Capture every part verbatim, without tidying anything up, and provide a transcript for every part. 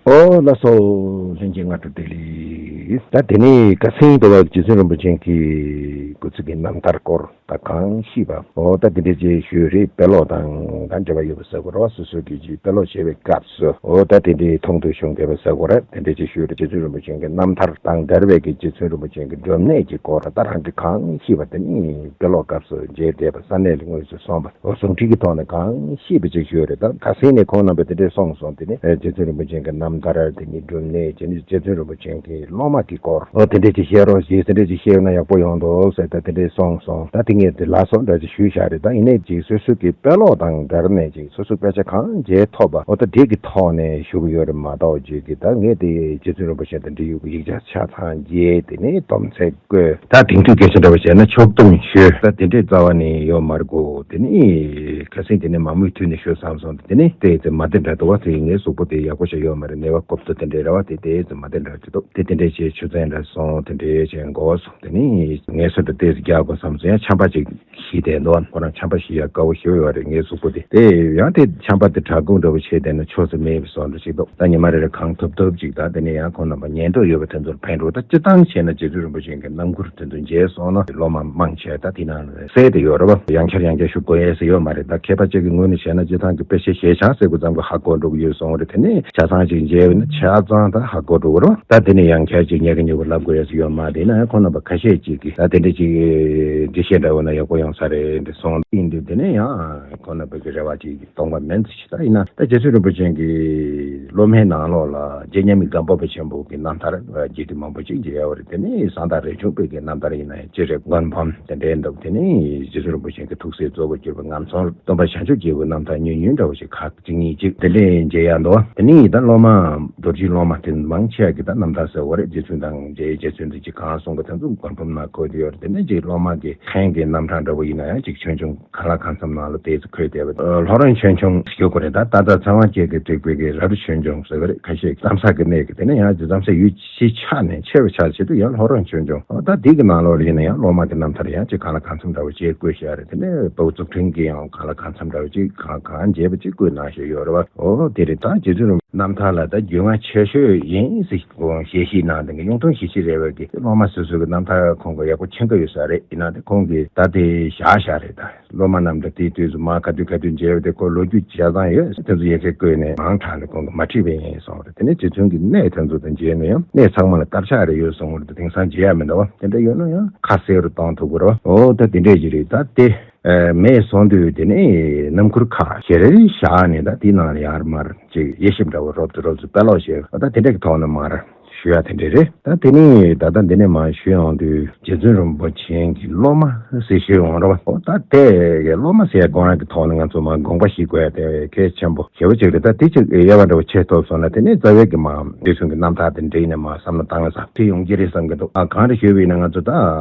ཨོ་ལགས་སོ། ལྷན་རྒྱས་སྔ་དྲོ་བདེ་ལེགས། ད་དེ་ནས་ཁ་སང་འདྲ་བ་རྗེ་བཙུན་རིན་པོ་ཆེ་གི་སྐུ་ཚེ་གི་རྣམ་ཐར་སྐོར་ད་གང་ཤེས་པ། ཨོ་ད་དེ་འདྲས་ཅིག་ཞུས་རེད། དཔེ་ཀློག་དང་ད་འབྲེལ་བ་ཡོད་པ་ཟེར་དགོས་རེད་བ། སོ་སོ་གི་ཅིག་དཔེ་ཀློག་བྱེད་པའི་སྐབས་སུ་ཨོ་ད་དེ་འདྲས་མཐོང་ཐོས་བྱུང་བསྡད་པ་ཟེར་དགོས་རེད། དེ་འདྲས་ཅིག་ཞུས་རེད། རྗེ་བཙུན་རིན་པོ་ཆེ་གི་རྣམ་ཐར་དང་འདས་པའི་གི་རྗེ་བཙུན་རིན་པོ་ཆེ་གི་སྒྲུབ་གནས་ཀྱི་སྐོར་ད་རང་གི་གང་ཤེས་པ་དེ་ནི་དཔེ་ཀློག་སྐབས་སུ་མཇལ་བསྡད་པ་ས་གནས་ལ་དངོས་སུ་སོང་བ། ཨོ་ཟུང་འབྲེལ་གྱི་ཐོག་ནས་གང་ཤེས་པ་ཅིག་ཞུས་རེད། ད་ཁ་སང་ནས་ཁོང་རྣམ་པས་དེ་འདྲས་གསུངས་སོང་། དེ་ནས་ཨེ་རྗེ་བཙུན་རིན་པོ་ཆེ་གི་རྣམ་ཐར་དེ་ནས་སྒྲུབ་གནས་དེ་ནས་རྗེ་བཙུན་རིན་པོ་ཆེ་གི་སློབ་མ་གི་སྐོར་ཨོ་དེ་འདྲས་ཅིག་བཤད་རོགས་ཞེས་དེ་འདྲས་ཅིག་བཤད་ན་ཡག་པོ་ཡོང་འདུག་ཟེར། ད་དེ་འདྲས་གསུངས་སོང་། ད་དེ་ངས་དེ་ལ་སོགས་འདྲ་ཅིག་ཞུས་བཞག་རེད། ད་ཡིན་ནའི་ཅིག་སོ་སོ་གི་དཔེ་ཀློག་དང་སྦྱར་ནས་ཅིག་སོ་སོ་དཔེ་ཆ་གང་མཇལ་ཐུབ་པ་ཨོ་ད་དེ་གི་ཐོག་ནས་ཞུ་གི་ཡོད་རེད་མ་གཏོགས། ཅིག་གི་ད་ངས་དེ་རྗེ་བཙུན་རིན་པོ་ཆེ་དང་འབྲེལ་ཡོད་ཀྱི་ཡིག་ཆ་ཆ་ཚང་མཇལ། དེ་ནས་སྡོམ་ཚིག་བཀོད། ད་དེང་དུས་སྐད་ཆ་འདྲ་བ་བྱས་ན་ཕྱོགས་བསྡོམས་ཞུས། ད་དེ་འདྲས་རྩ་བ་ནས་ཡོད་མ་རེད་གོ། དེ་ནི་ཁ་སང་དེ་ནས་མང་མོས་དུས་ནས་ཞུས་བསམ་སོང་། དེ་ནི་དེ་ཚེ་མ་བདེ་འདྲ་འདུག་བ། དེ་ངའི་གཟུགས་པོ་དེ་ཡག་པོ་ཞིག་ཡོད་མ་རེད། ནད་པ་ཀོབ་ཏོ་དེ་འདྲས་རེད་བ། དེ་དེ་ཚེ་མ་བདེ་འདྲ་ཅིག་འདུག། དེ་དེ་འདྲས་བྱས་ཆུ་ཚན་འདྲ་སོང་། དེ་འདྲས་བྱས་འགོ་སོང་། དེ་ནི་ངལ་གསོ་འདྲ་ཏོག་ཙམ་རྒྱག་དགོས་བསམ་སོང་། ཡང་ཆམ་པ་ཅིག་ཤི་བསྡད་འདུག། ཁོ་རང་ཆམ་པ་ཤི་ཡ་དཀའ་བོ་ཞེ་པོ་ཡོད་རེད། ངའི་གཟུགས་པོ་དེ་དེ་ཡང་དེ་ཆམ་པ་དེ་དྲག་སྐུང་འདྲ་བོ་བྱས་བསྡད་ན་ཆོག་ས་མེད་པའི་བཟོ་འདྲ་ཞིག་འདུག། ད་ཉི་མ་རེ་རེ་གང་ཐུབ་ཐུབ་ཅིག་ད་དེ་ནས་ཡང་ཁོང་རྣམ་པ་ཉན་འདོད་ཡོད་པ་དེ་ཚོར་ཕན་འགྲོ། ད་སྤྱིར་བཏང་བྱས་ན་རྗེ་བཙུན་རིན་པོ་ཆེ་གི་རྣམ་མགུར་དེ་ཚོ་མཇལ་སོང་ན་སློབ་མ་མང་ཆེ་ད་དེ་ནང་གསལ་དེ་ཡོད་རེད་བ། ཡང་བསྐྱར་ཡང་བསྐྱར་ཞུ་དགོས་ཡས་ཟེར་ཡོད་མ་རེད། ད་མཁས་པ་གཅིག་གི་ངོས་ནས་བྱས་ན་སྤྱིར་བཏང་གི་དཔེ་ཆ་ཞལ་བཞག་ཟེར་དགོས་ཙམ་གི་ཧ་གོ་འགྲོ་གི་ཡོད་སོང་རེད། དེ་ནས་ཆ་ཚང་ཅིག་མཇལ་བས་ན་ཆ་ཚང་ད་ཧ་གོ་འགྲོ་གི་རེད་བ། ད་དེ་ནས་ཡང་བསྐྱར་ཅིག་ཉལ་གི་ཉལ་གི་ལབ་དགོས་ཡས་ཟེར་ཡོད་མ་རེད། ན་ཡང་ཁོང་རྣམ་པ་ཁ་ཤས་ཅིག་གིས་ད་དེ་འདྲ་ཅིག་འགྲེལ་བཤད་འདྲ་བོ་ན་ཡག་པོ་ཡོང་ས་རེད་འདྲ་སོང་ཡིན་དུས། དེ་ནས་ཡང་ཁོང་རྣམ་པ་གི་རེ་བ་ཅིག་གཏོང་བ་མིན་ཚེ་ད་ཡིན་ན་ད་རྗེ་བཙུན་རིན་པོ་ཆེ་གི་སློབ་མའི་ནང་ལོགས་ལ་རྗེ་མཉམ་མེད་སྒམ་པོ་པ་ཆེན་པོ་གི་རྣམ་ཐར་རྒྱས་བསྡུས་མང་པོ་ཅིག་མཇལ་ཡོད་རེད། དེ་ནས་གསང་བདག་རས་ཆུང་པའི་གི་རྣམ་ཐར་ཡིན་ན་ཡང་ཅི་རེད། མགོན་ཕམ་དེ་འདྲའི་འདུག། དེ་ནས་རྗེ་བཙུན་རིན་པོ་ཆེ་གི་ཐུགས་སྲས་གཙོ་བོར་གྱུར་པའི་ངམ་ཚང་སྟོན་པ་བྱང་ཆུབ་རྒྱལ་པོའི་རྣམ་ཐར་ཉུང་ཉུང་འདྲ་བོ་ཞིག་ཁག་ཅིག་གཉིས་ཅིག་དེ་ལས་མཇལ་ཡག་འདུག། དེ་ནས་ད་སློབ་མ་རྡོ་རྗེའི་སློབ་མ་དེ་མང་ཆེ་བ་གི་ད་རྣམ་ཐར་ཟེར་བ་རེད། རྗེ་བཙུན་དང་མཇལ། རྗེ་བཙུན་དེ་ཅིག་གང་གསུང་གི་དེ་ཚོ་མགོན་ཕམ་ན་འཁོད་དེ་ཡོད་རེད། དེ་ནས་ཅིག་སློབ་མ་གི་མཁན་གྱི་རྣམ་གྲངས་འདྲ་བོ་ཡིན་ན་ཡང་ཅིག་ཆོས་འབྱུང་གང་ལ་གང་འཚམ་ནང་ལ་དེ་ཚོ་འཁོད་བསྡད་པ། ལྷོ་རོང་ཆོས་འབྱུང་ཞུ་དགོས་རེད། ད་ད་ལྟ་ཚེ་དབང་སྐྱིད་ཀྱིས་བསྒྲིགས་པའི་གི་རབ་རིབ་ཆོས་འབྱུང་ཟེར་བ་རེད། ཁ་ཤས་ཀྱི་ལམ་སང་གི་གནས་ཀྱི་དེ་ནས་ཡང་ལམ་སང་ཡུལ་ཕྱི་ཆ་ནས་ཆེ་བའི་ཆ་བྱེད་དུས་ཡང་ལྷོ་རོང་ཆོས་འབྱུང་། འོ་ད་འདི་གི་ནང་ལོགས་ལ་ཡིན་ན་ཡང་སློབ་མ་གི་རྣམ་ཐར་ཡང་ཅིག་གང་ལ་གང་འཚམ་འདྲ་བོ་ཅིག་བཀོད་བཞག་རེད། དེ་ནས་བོད་རྩོམ་འཕྲིན་གྱི་ཡང་གང་ལ་གང་འཚམ་འདྲ་བོ་ཅིག་གང་གང་མཇལ་བ་ཅིག་བཀོད་གནང་བཞིན་ཡོད་རེད་བ། འོ་དེ་རེད། ད་རྗེ་བཙུན་རྣམ་ཐར་ལ་ད་རྒྱུས་མངའ་ཆེ་ཤོས་ཡིན་ཟེར་ཁོང་ཞལ་བཞེས་གནང་དེ་གི་གཡུང་དྲུང་ཞེ་བཞི་རེད་བ་གི་སློབ་མ་སོ་སོ་གི་རྣམ་ཐར་ཁོང་གི་ཡག་པོ་མཁྱེན་གྱི་ཡོད་ས་རེད། ཡིན་ན་དེ་ཁོང་གིས་ད་དེ་བཞག་བཞག་རེད། ད་སློབ་མ་རྣམས་ལ་དེའི་དུས་སུ་མ་ག་དུས་ག་དུས་མཇལ་བ་དེ་ཁོ་ལོ་རྒྱུས་ཆ་ཚང་ཡོད། དེ་ཚོ་ཡི་གེ་བཀོད་ནས་མང་དྲགས་ནས་ཁོང་གིས་མ་བྲིས་པ་ཡིན་གསུངས་རེད། དེ་ནས་རྗེ་བཙུན་གྱི་གནས་དེ་ཚོ་དང་མཇལ་ན་ཡང་གནས་ཚང་མ་ལ་དཀར་ཆག་རེ་ཡོད་གསུངས་རེད། དེང་སང་མཇལ་ཡ་མི་འདུག་བ། དེ་འདྲ་ཡོད་ན་ཡང་ཁ་གསལ་རུ་གཏོང་ཐུབ་ཀྱི་རེད་བ། འོ་ད་དེ་འདྲས་ཅིག་རེད། ད་དེ་མེད་སོང་དུས་དེ་ནས་རྣམ་མགུར་ཁག་ཞེ་རེ་བཞག་ནས་ད་དེའི་ནང་ལ་ཡར་མར་ཅིག་དབྱེ་ཞིབ་འདྲ་བོ་རོབ་ཙམ་རོབ་ཙམ་དཔེ་ཀློག་བྱས། འོ་ད་དེ་འདྲས་ཀྱི་ཐོག་ནས་མར་ཞུ་ཡ་དེ་འདྲས་རེད། ད་དེ་ནས་ད་ལྟ་འདི་ནས་མར་ཞུ་ཡོང་དུས་རྗེ་བཙུན་རིན་པོ་ཆེ་གི་སློབ་མ་ཟེར་ཞུ་ཡོང་རོགས། འོ་ད་དེ་གི་སློབ་མ་ཟེར་ཡ་ཁོ་རང་གི་ཐོག་ནས་ང་ཚོ་མར་དགོངས་པ་བཞེས་དགོས་ཡ་དེ་གལ་ཆེན་པོ་ཞེ་པོ་ཅིག་རེད། ད་དེ་ཅིག་དབྱེ་བ་འདྲ་བོ་ཕྱེ་ཐུབ་སོང་ན་དེ་ནས་རྩ་བའི་གི་མར་རྗེ་བཙུན་གི་རྣམ་ཐར་དེ་འདྲ་ཡིན་ན་མར་བསམ་བློ་བཏང་ན་བཟང་ཁྲིད་ཡོང་གི་རེད་བསམ་གི་འདུག། ཨ་གང་རེད་ཞུས་པ་ཡིན་ན་ང་ཚོ་ད་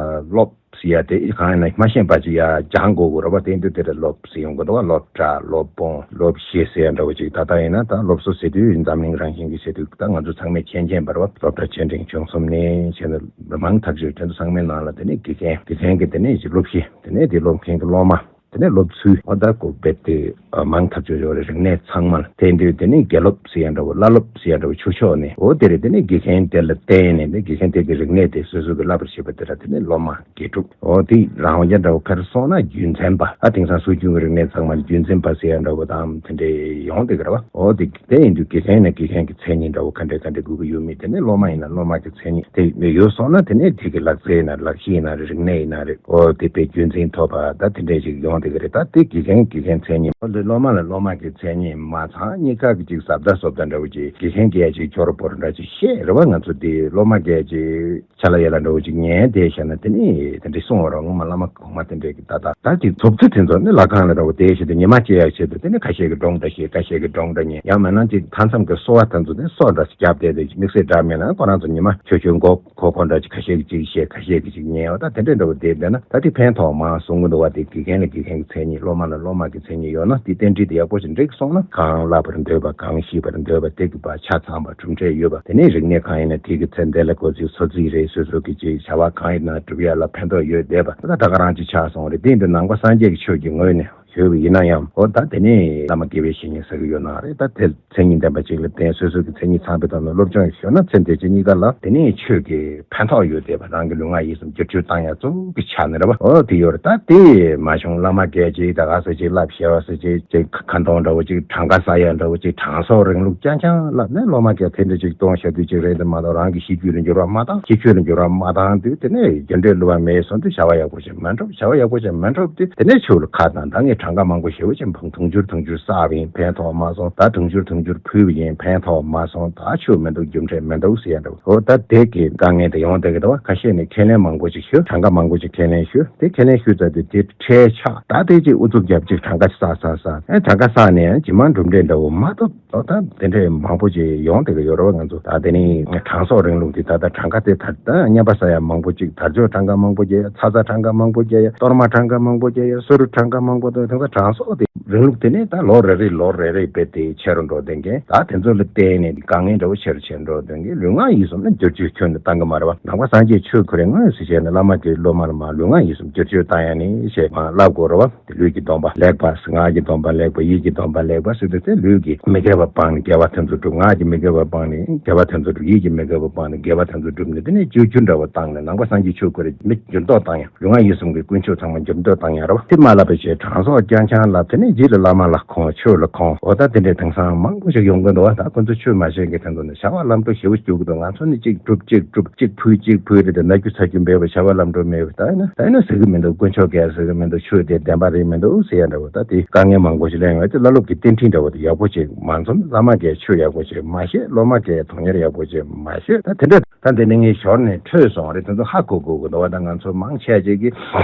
སློབ་ཟེར་ཡ་དེ་གང་ཡིན་ན་མ་ཤེས་པ་ཅིག་ཡ་སྦྱང་དགོས་དགོས་རེད་བ། དེ་འདུག་དེ་རེད། སློབ་ཟེར་ཡོང་གི་འདུག་བ། སློབ་གྲྭ་སློབ་དཔོན་སློབ་ཞེས་ཟེར་ཡ་འདྲ་བོ་ཅིག་ད་ལྟ་ཡིན་ན་ད་སློབ་གསོ་ཟེར་དུས་འཛམ་གླིང་རང་བཞིན་གྱི་ཟེར་དུས་ད་ང་ཚོ་ཚང་མས་མཁྱེན་མཁྱེན་པ་རེད་བ། སློབ་གྲྭ་ཆེ་འབྲིང་ཆུང་གསུམ་ནས་བྱས་ནས་མང་ཐག་ཆོད་དེ་ཚོ་ཚང་མའི་ནང་ལ་དེ་ནས་དགེ་རྒན་དགེ་རྒན་གྱི་དེ་ནས་སློབ་གཞི་དེ་ནས་དེ་སློབ་མཁན་གྱི་སློབ་མ། དེ་ནས་སློབ་ཚུལ་འོ་ད་ཀོ་རྦད་དེ་མང་ཐག་ཆོད་ཡོད་རེད། རིག་གནས་ཚང་མ་ལ་དེ་འདུག། དེ་ནས་དགེ་སློབ་ཟེར་ཡ་འདྲ་བོ་བླ་སློབ་ཟེར་ཡ་འདྲ་བོ་ཆོས་ཕྱོགས་ནས་འོ་དེ་རེད། དེ་ནས་དགེ་རྒན་དེ་ལ་བརྟེན་ནས་དེ་དགེ་རྒན་དེ་གི་རིག་གནས་དེ་སོ་སོ་གི་བསླབ་པར་བྱེད་པ་དེ་ར་དེ་ནས་སློབ་མ་དགེ་ཕྲུག་འོ་དེ་རང་དབང་རྒྱ་འདྲ་བོ་ཁར་སོང་ན་རྒྱུན་འཛིན་པ། ཨ་དེང་སང་སྲོལ་རྒྱུན་གྱི་རིག་གནས་ཚང་མ་ལ་རྒྱུན་འཛིན་པ་ཟེར་ཡ་འདྲ་བོ་དང་དེ་འདྲས་ཡོང་དེ་གི་ར་བ། འོ་དེ་དེ་ཡིན་དུས་དགེ་རྒན་ནས་དགེ་རྒན་གྱི་མཚན་ཉིད་འདྲ་བོ་ག་འདྲས་ག་འདྲས་དགོས་ཀྱི་ཡོད་མེད། དེ་ནས་སློབ་མ་ཡིན་ན་སློབ་མ་གི་མཚན་ཉིད་དེ་ཡོད་སོང་ན་དེ་ནས་དེ་གི་ལག་རྩལ་ཡིན་ན་ལག་ཤེས་ཡིན་ན་རིག་གནས་ཡིན་ན་རེད། ཨོ་དེ་དཔེ་རྒྱུན་འཛིན་ཐོབ་པ་ད་དེ་འདྲས་ཞིག་ཡོང་དེ་གི་རེད། ད་དེ་དགེ་རྒན་དགེ་རྒན་མཚན་ཉིད། ཨོ་དེ་སློབ་མ་ལ་སློབ་མ་གི་མཚན་ཉིད་མ་ཚང་གཉིས་ཀ་གི་ཅིག་ཟབ་ད་ཟབ་ད་འདྲ་བོ་ཅིག་དགེ་རྒན་གྱིས་ཅིག་སྐྱོར་པོར་འདྲ་ཅིག་བཤད་རེད་བ། ང་ཚོ་དེ་སློབ་མ་གིས་ཅིག་ཆ་ལ་ཡ་ལ་འདྲ་བོ་ཅིག་ཉན་དེ་བཤད་ན་དེ་ནི་དེ་འདྲས་གསུང་བ་རང་ངོ་མ་བླ་མ་གོང་མ་དེ་འདྲས་ཀྱི་ད་ད་ད་ཅིག་ཐོབ་ཚུལ་དེ་ཚོ་ནི་ལྷ་ཁང་ལ་འདྲ་བོ་དེ་བཤད་དེ་ཉི་མ་སྐྱེལ་ཡ་བྱེད་དུ་དེ་ནི་ཁ་ཤས་ཀྱི་སྒྲུང་འདྲ་བཤད། ཁ་ཤས་ཀྱི་སྒྲུང་འདྲ་ཉན། ཡང་མིན་ན་ཅིག་མཐའ་མཚམས་ཀྱི་གསོལ་བ་དེ་ཚོ་ནི་སོ་འདྲ་ཞིག་བརྒྱབ་བསྡད་དེ་དམིགས་བསལ་འདྲ་མེད་ན་ཁོ་རང་ཚོ་ཉི་མ་ཆོས་ཆོས་མགོ་ཁོ་ཁོ་འདྲ་ཅིག་ཁ་ཤས་ཀྱིས་ཅིག་བཤད། ཁ་ཤས་ཀྱིས་ཅིག་ཉན་བ། ད་དེ་འདྲས་འདྲ་བོ་དེ་བསྡད་ན་ད་དེ་ཕན་ཐོགས་མང་གསུང་གི་འདུག་བ། དེ་དགེ་རྒན་ལ་དགེ་རྒན་གྱི་མཚན་ཉིད། སློབ་མ་ལ་སློབ་མ་གྱི་མཚན་ཉིད་ཡོད་ན་དེ་རྟེན་འབྲེལ་དེ་ཡག་པོ་ཞིག་འགྲིག་སོང་ན་གང་བསླབ་པར་འདོད་པ་གང་ཤེས་པར་འདོད་པ་དེ་གི་བ་ཆ་ཚང་བ་གྲུབ་འབྲས་ཡོད་པ། དེ་ནས་རིག་གནས་གང་ཡིན་ན་དེ་གི་ཚེ་འདས་ལ་གོ་ཚིག་ཚོ་ཚིག་རེད། སོ་སོ་གི་ཅིག་བྱ་བ་གང་ཡིན་ན་སྒྲུབ་ཡ་ལ་ཕན་ཐོགས་ཡོད་བསྡད་པ་ད་ད་ག་རང་ཅིག་ཆགས་སོང་རེད། དེ་འདི་ནང་པ་སངས་རྒྱས་ཀྱི་ཆོས་ཀྱི་ངོས་ནས། ཞུས་པ་ཡིན་ན་ཡང་། འོ་ད་དེ་ནས་བླ་མ་དགེ་བའི་བཤེས་གཉེན་ཟེར་གྱི་ཡོད་ན་རེད། ད་དེ་མཚན་ཉིད་ལྡན་པ་ཅིག་ལ་བརྟེན། སོ་སོ་གི་མཚན་ཉིད་ཚང་བའི་ཐོག་ནས་སློབ་སྦྱོང་ཞུས་ན་ཚེ་འདི་ཕྱི་གཉིས་ཀ་ལ་དེ་ནས་ཆོས་ཀྱི་ཕན་ཐོགས་ཡོད་བསྡད་པ། རང་གི་ལུས་ངག་ཡིད་གསུམ་བསྒྱུར་བཅོས་བཏང་ཡ་གཙོ་བོ་གི་ཆ་ནས་རེད་བ། འོ་དེ་ཡོད་རེད། ད་དེ་མ་བྱུང་བླ་མ་སྐད་ཅིག་ད་ག་ཟེར་ཅིག་བསླབ་བྱ་བ་ཟེར་ཅིག་ཅིག་ཁ་འདོན་འདྲ་བོ་ཅིག་གྲངས་ཀ་ས་ཡ་འདྲ་བོ་ཅིག་གྲངས་གསོག་རིང་ལུགས་རྐྱང་རྐྱང་བསླབ་ནས་སློབ་མ་སྐད་དེ་འདྲ་ཅིག་གཏོང་བྱ་དུས་ཅིག་རེད་དེ་མ་གཏོགས། རང་གི་གཤིས་རྒྱུད་ལ་འགྱུར་བ་མ་བཏང་། གཤིས་རྒྱུད་ལ་འགྱུར་བ་མ་བཏང་དུས་དེ་ནས་རྒྱུ་འབྲས་བསླུ་བ་མེད་སོང་དུས་བྱ་བ་ཡག་པོ་ཅིག་མ་འགྲུབ། བྱ་བ་ཡག་པོ་ཅིག་མ་འགྲུབ་དུས་དེ་ནས་ཆོས་ལ་ཁ་བཏང་། ད་ངས་གྲངས་ཀ་མང་པོ་ཞེ་པོ་ཅིག་འཕངས། དུང་ཕྱུར་དུང་ཕྱུར་བསགས་པ་ཡིན། ཕན་ཐོགས་མ་སོང་། ད་དུང་ཕྱུར་དུང་ཕྱུར་ཕུལ་བ་ཡིན། ཕན་ཐོགས་མ་སོང་། ད་ཆོས་མི་འདུག་རྒྱུ་འབྲས་མི་འདུག་ཟེར་ཡ་འདྲ་བོ། འོ་ད་དེ་གི་དཀའ་ངལ་དེ་ཡོང་བསྡད་ཀྱི་འདུག་བ། ཁ་ཤས་ནས་ཁས་ལེན་མང་པོ་ཅིག་ཞུ། གྲངས་ཀ་མང་པོ་ཅིག་ཁས་ལེན་ཞུ། དེ་ཁས་ལེན་ཞུས་ཚར་དུས་དེ་ཁྲལ་ཆགས། ད་དེ་ཅིག་ཨུ་ཚུགས་རྒྱབ་ཅིག་གྲངས་ཀ་བསགས་བསགས་བསགས། ཨེ་གྲངས་ཀ་བསགས་ནས་ཇི་མ་འགྲུབ་འབྲས་འདྲ་བོ་མ་ཐོབ། ཨོ་ད་དེ་འདྲའི་མང་པོ་ཅིག་ཡོང་བསྡད་ཀྱི་ཡོད་རེད་བ། ང་ཚོ་ད་དེ་ནི་གྲངས་གསོག་རིང་ལུགས་དེ། ད་ལྟ་གྲངས་ཀ་དེ་ད་ལྟ་རྔན་པ་ཟ་ཡ་མང་པོ་ཅིག་དར་ལྕོག་གྲངས་ཀ་མང་པོ་རྒྱག་ཡ། ཚ་ཚ་གྲངས་ཀ་མང་པོ་རྒྱག་ཡ། གཏོར་མ་གྲངས་ཀ་མང་པོ་རྒྱག་ཡ། སོ་རུ་གྲངས་ཀ་མང་པོ་འདུག་དེང་སང་གྲངས་གསོག་དེ་རིང་ལུགས་དེ་ནི་ད་ལོ་རེ་རེ་ལོ་རེ་རེ་རྦད་དེ་ཆེ་རུ་འགྲོ་བསྡད་མཁན། ད་དེ་ཚོ་ལ་བརྟེན་ནས་དཀའ་ངལ་འདྲ་བོ་ཆེ་རུ་ཆེ་རུ་འགྲོ་བསྡད་མཁན། ལུས་ངག་ཡིད་གསུམ་ནི་བསྒྱུར་བཅོས་ཁྱོན་ནས་བཏང་གི་མ་རེད་བ། ནང་པ་སངས་རྒྱས་ཆོས་ཁོ་རང་དངོས་སུ་བྱས་ནས་བླ་མ་དེའི་སློབ་མར་མར་ལུས་ངག་ཡིད་གསུམ་བསྒྱུར་བཅོས་བཏང་ཡ་ནི་ཞེས་མར་བསླབ་དགོས་རེད་བ། དེ་ལུས་ཀྱི་སྡོམ་པ་ལེགས་པ། ངག་གི་སྡོམ་པ་ལེགས་པ། ཡིད་ཀྱི་སྡོམ་པ་ལེགས་པ་ཟེར་དུས་དེ་ལུས་ཀྱི་མི་དགེ་བ་སྤངས་ནས་དགེ་བ་དེ་ཚོ་སྒྲུབ། ངག་གི་མི་དགེ་བ་སྤངས་ནས་དགེ་བ་དེ་ཚོ་སྒྲུབ། ཡིད་ཀྱི་མི་དགེ་བ་སྤངས་ནས་དགེ་བ་དེ་ཚོ་སྒྲུབ་ནས། དེ་ནས་བཅོས་བསྒྱུར་འདྲ་བོ་བཏང་ནས། ནང་པ་སངས་རྒྱས་ཆོས་ཁོ་རང་མི་འགྱུར་ལྡོག་བཏང་ཡ། ལུས་ངག་ཡིད་གསུམ་གྱི་ཀུན་སྤྱོད་ཚང་མ་འགྱུར་ལྡོག་བཏང་ཡ་རེད་བ། དེ་མ་ལབ་པ་བྱས་གྲངས་གསོག་རྐྱང་རྐྱང་ལབ། དེ་ནས་རྗེས་ལ་བླ་མ་ལ་འཁོང་། ཆོས་ལ་འཁོང་། འོ་ད་དེ་འདྲའི་དེང་སང་མང་པོ་ཞིག་ཡོང་གི་འདུག་བ། ད་ཁོ་ཚོ་ཆོས་མ་ཤེས་མཁན་དེ་ཚོ་ནི་བྱ་བ་ལམ་འགྲོ་ཞེ་པོ་རྒྱུག་གི་འདུག་ང་ཚོ་ནི་གཅིག་སྒྲུབ་གཅིག་སྒྲུབ། གཅིག་ཕུལ་གཅིག་ཕུལ་རེད་དེ། ན་རྒྱུ་ཚ་རྒྱུ་མེད་པ། བྱ་བ་ལམ་འགྲོ་མེད་པ། ད་ཡིན་ན་ད་ཡིན་ན་ཟེར་གི་མི་འདུག་དཀོན་མཆོག་གིས་ཟེར་གི་མི་འདུག་ཆོས་དེ་བདེན་པ་རེད་མི་འདུག་ཟེར་ཡ་འདྲ་བོ། ད་དེ་དཀའ་ངལ་མང་པོ་ཞིག་སླེབས་ཡོང་བ་དེ་བླ་སློབ་ཀྱི་རྟེན་འབྲེལ་འདྲ་བོ་དེ་ཡག་པོ་ཅིག་མ་འཛོམས། བླ་མ་གིས་ཆོས་ཡག་པོ་ཅིག་མ་ཤེས། སློབ་མ་གིས་དོན་གཉེར་ཡག་པོ་ཅིག་མ་ཤེས། ད་དེ་འདྲ། ད་འདི་ནི་ངས་ཞོར་ནས་འཕྲོས་སོང་རེད། དེ་ཚོ་ཧ་གོ་དགོས་ཀྱི་འདུག་བ། ད་ང་ཚོ་མང་ཆེ་ཅིག་གིས་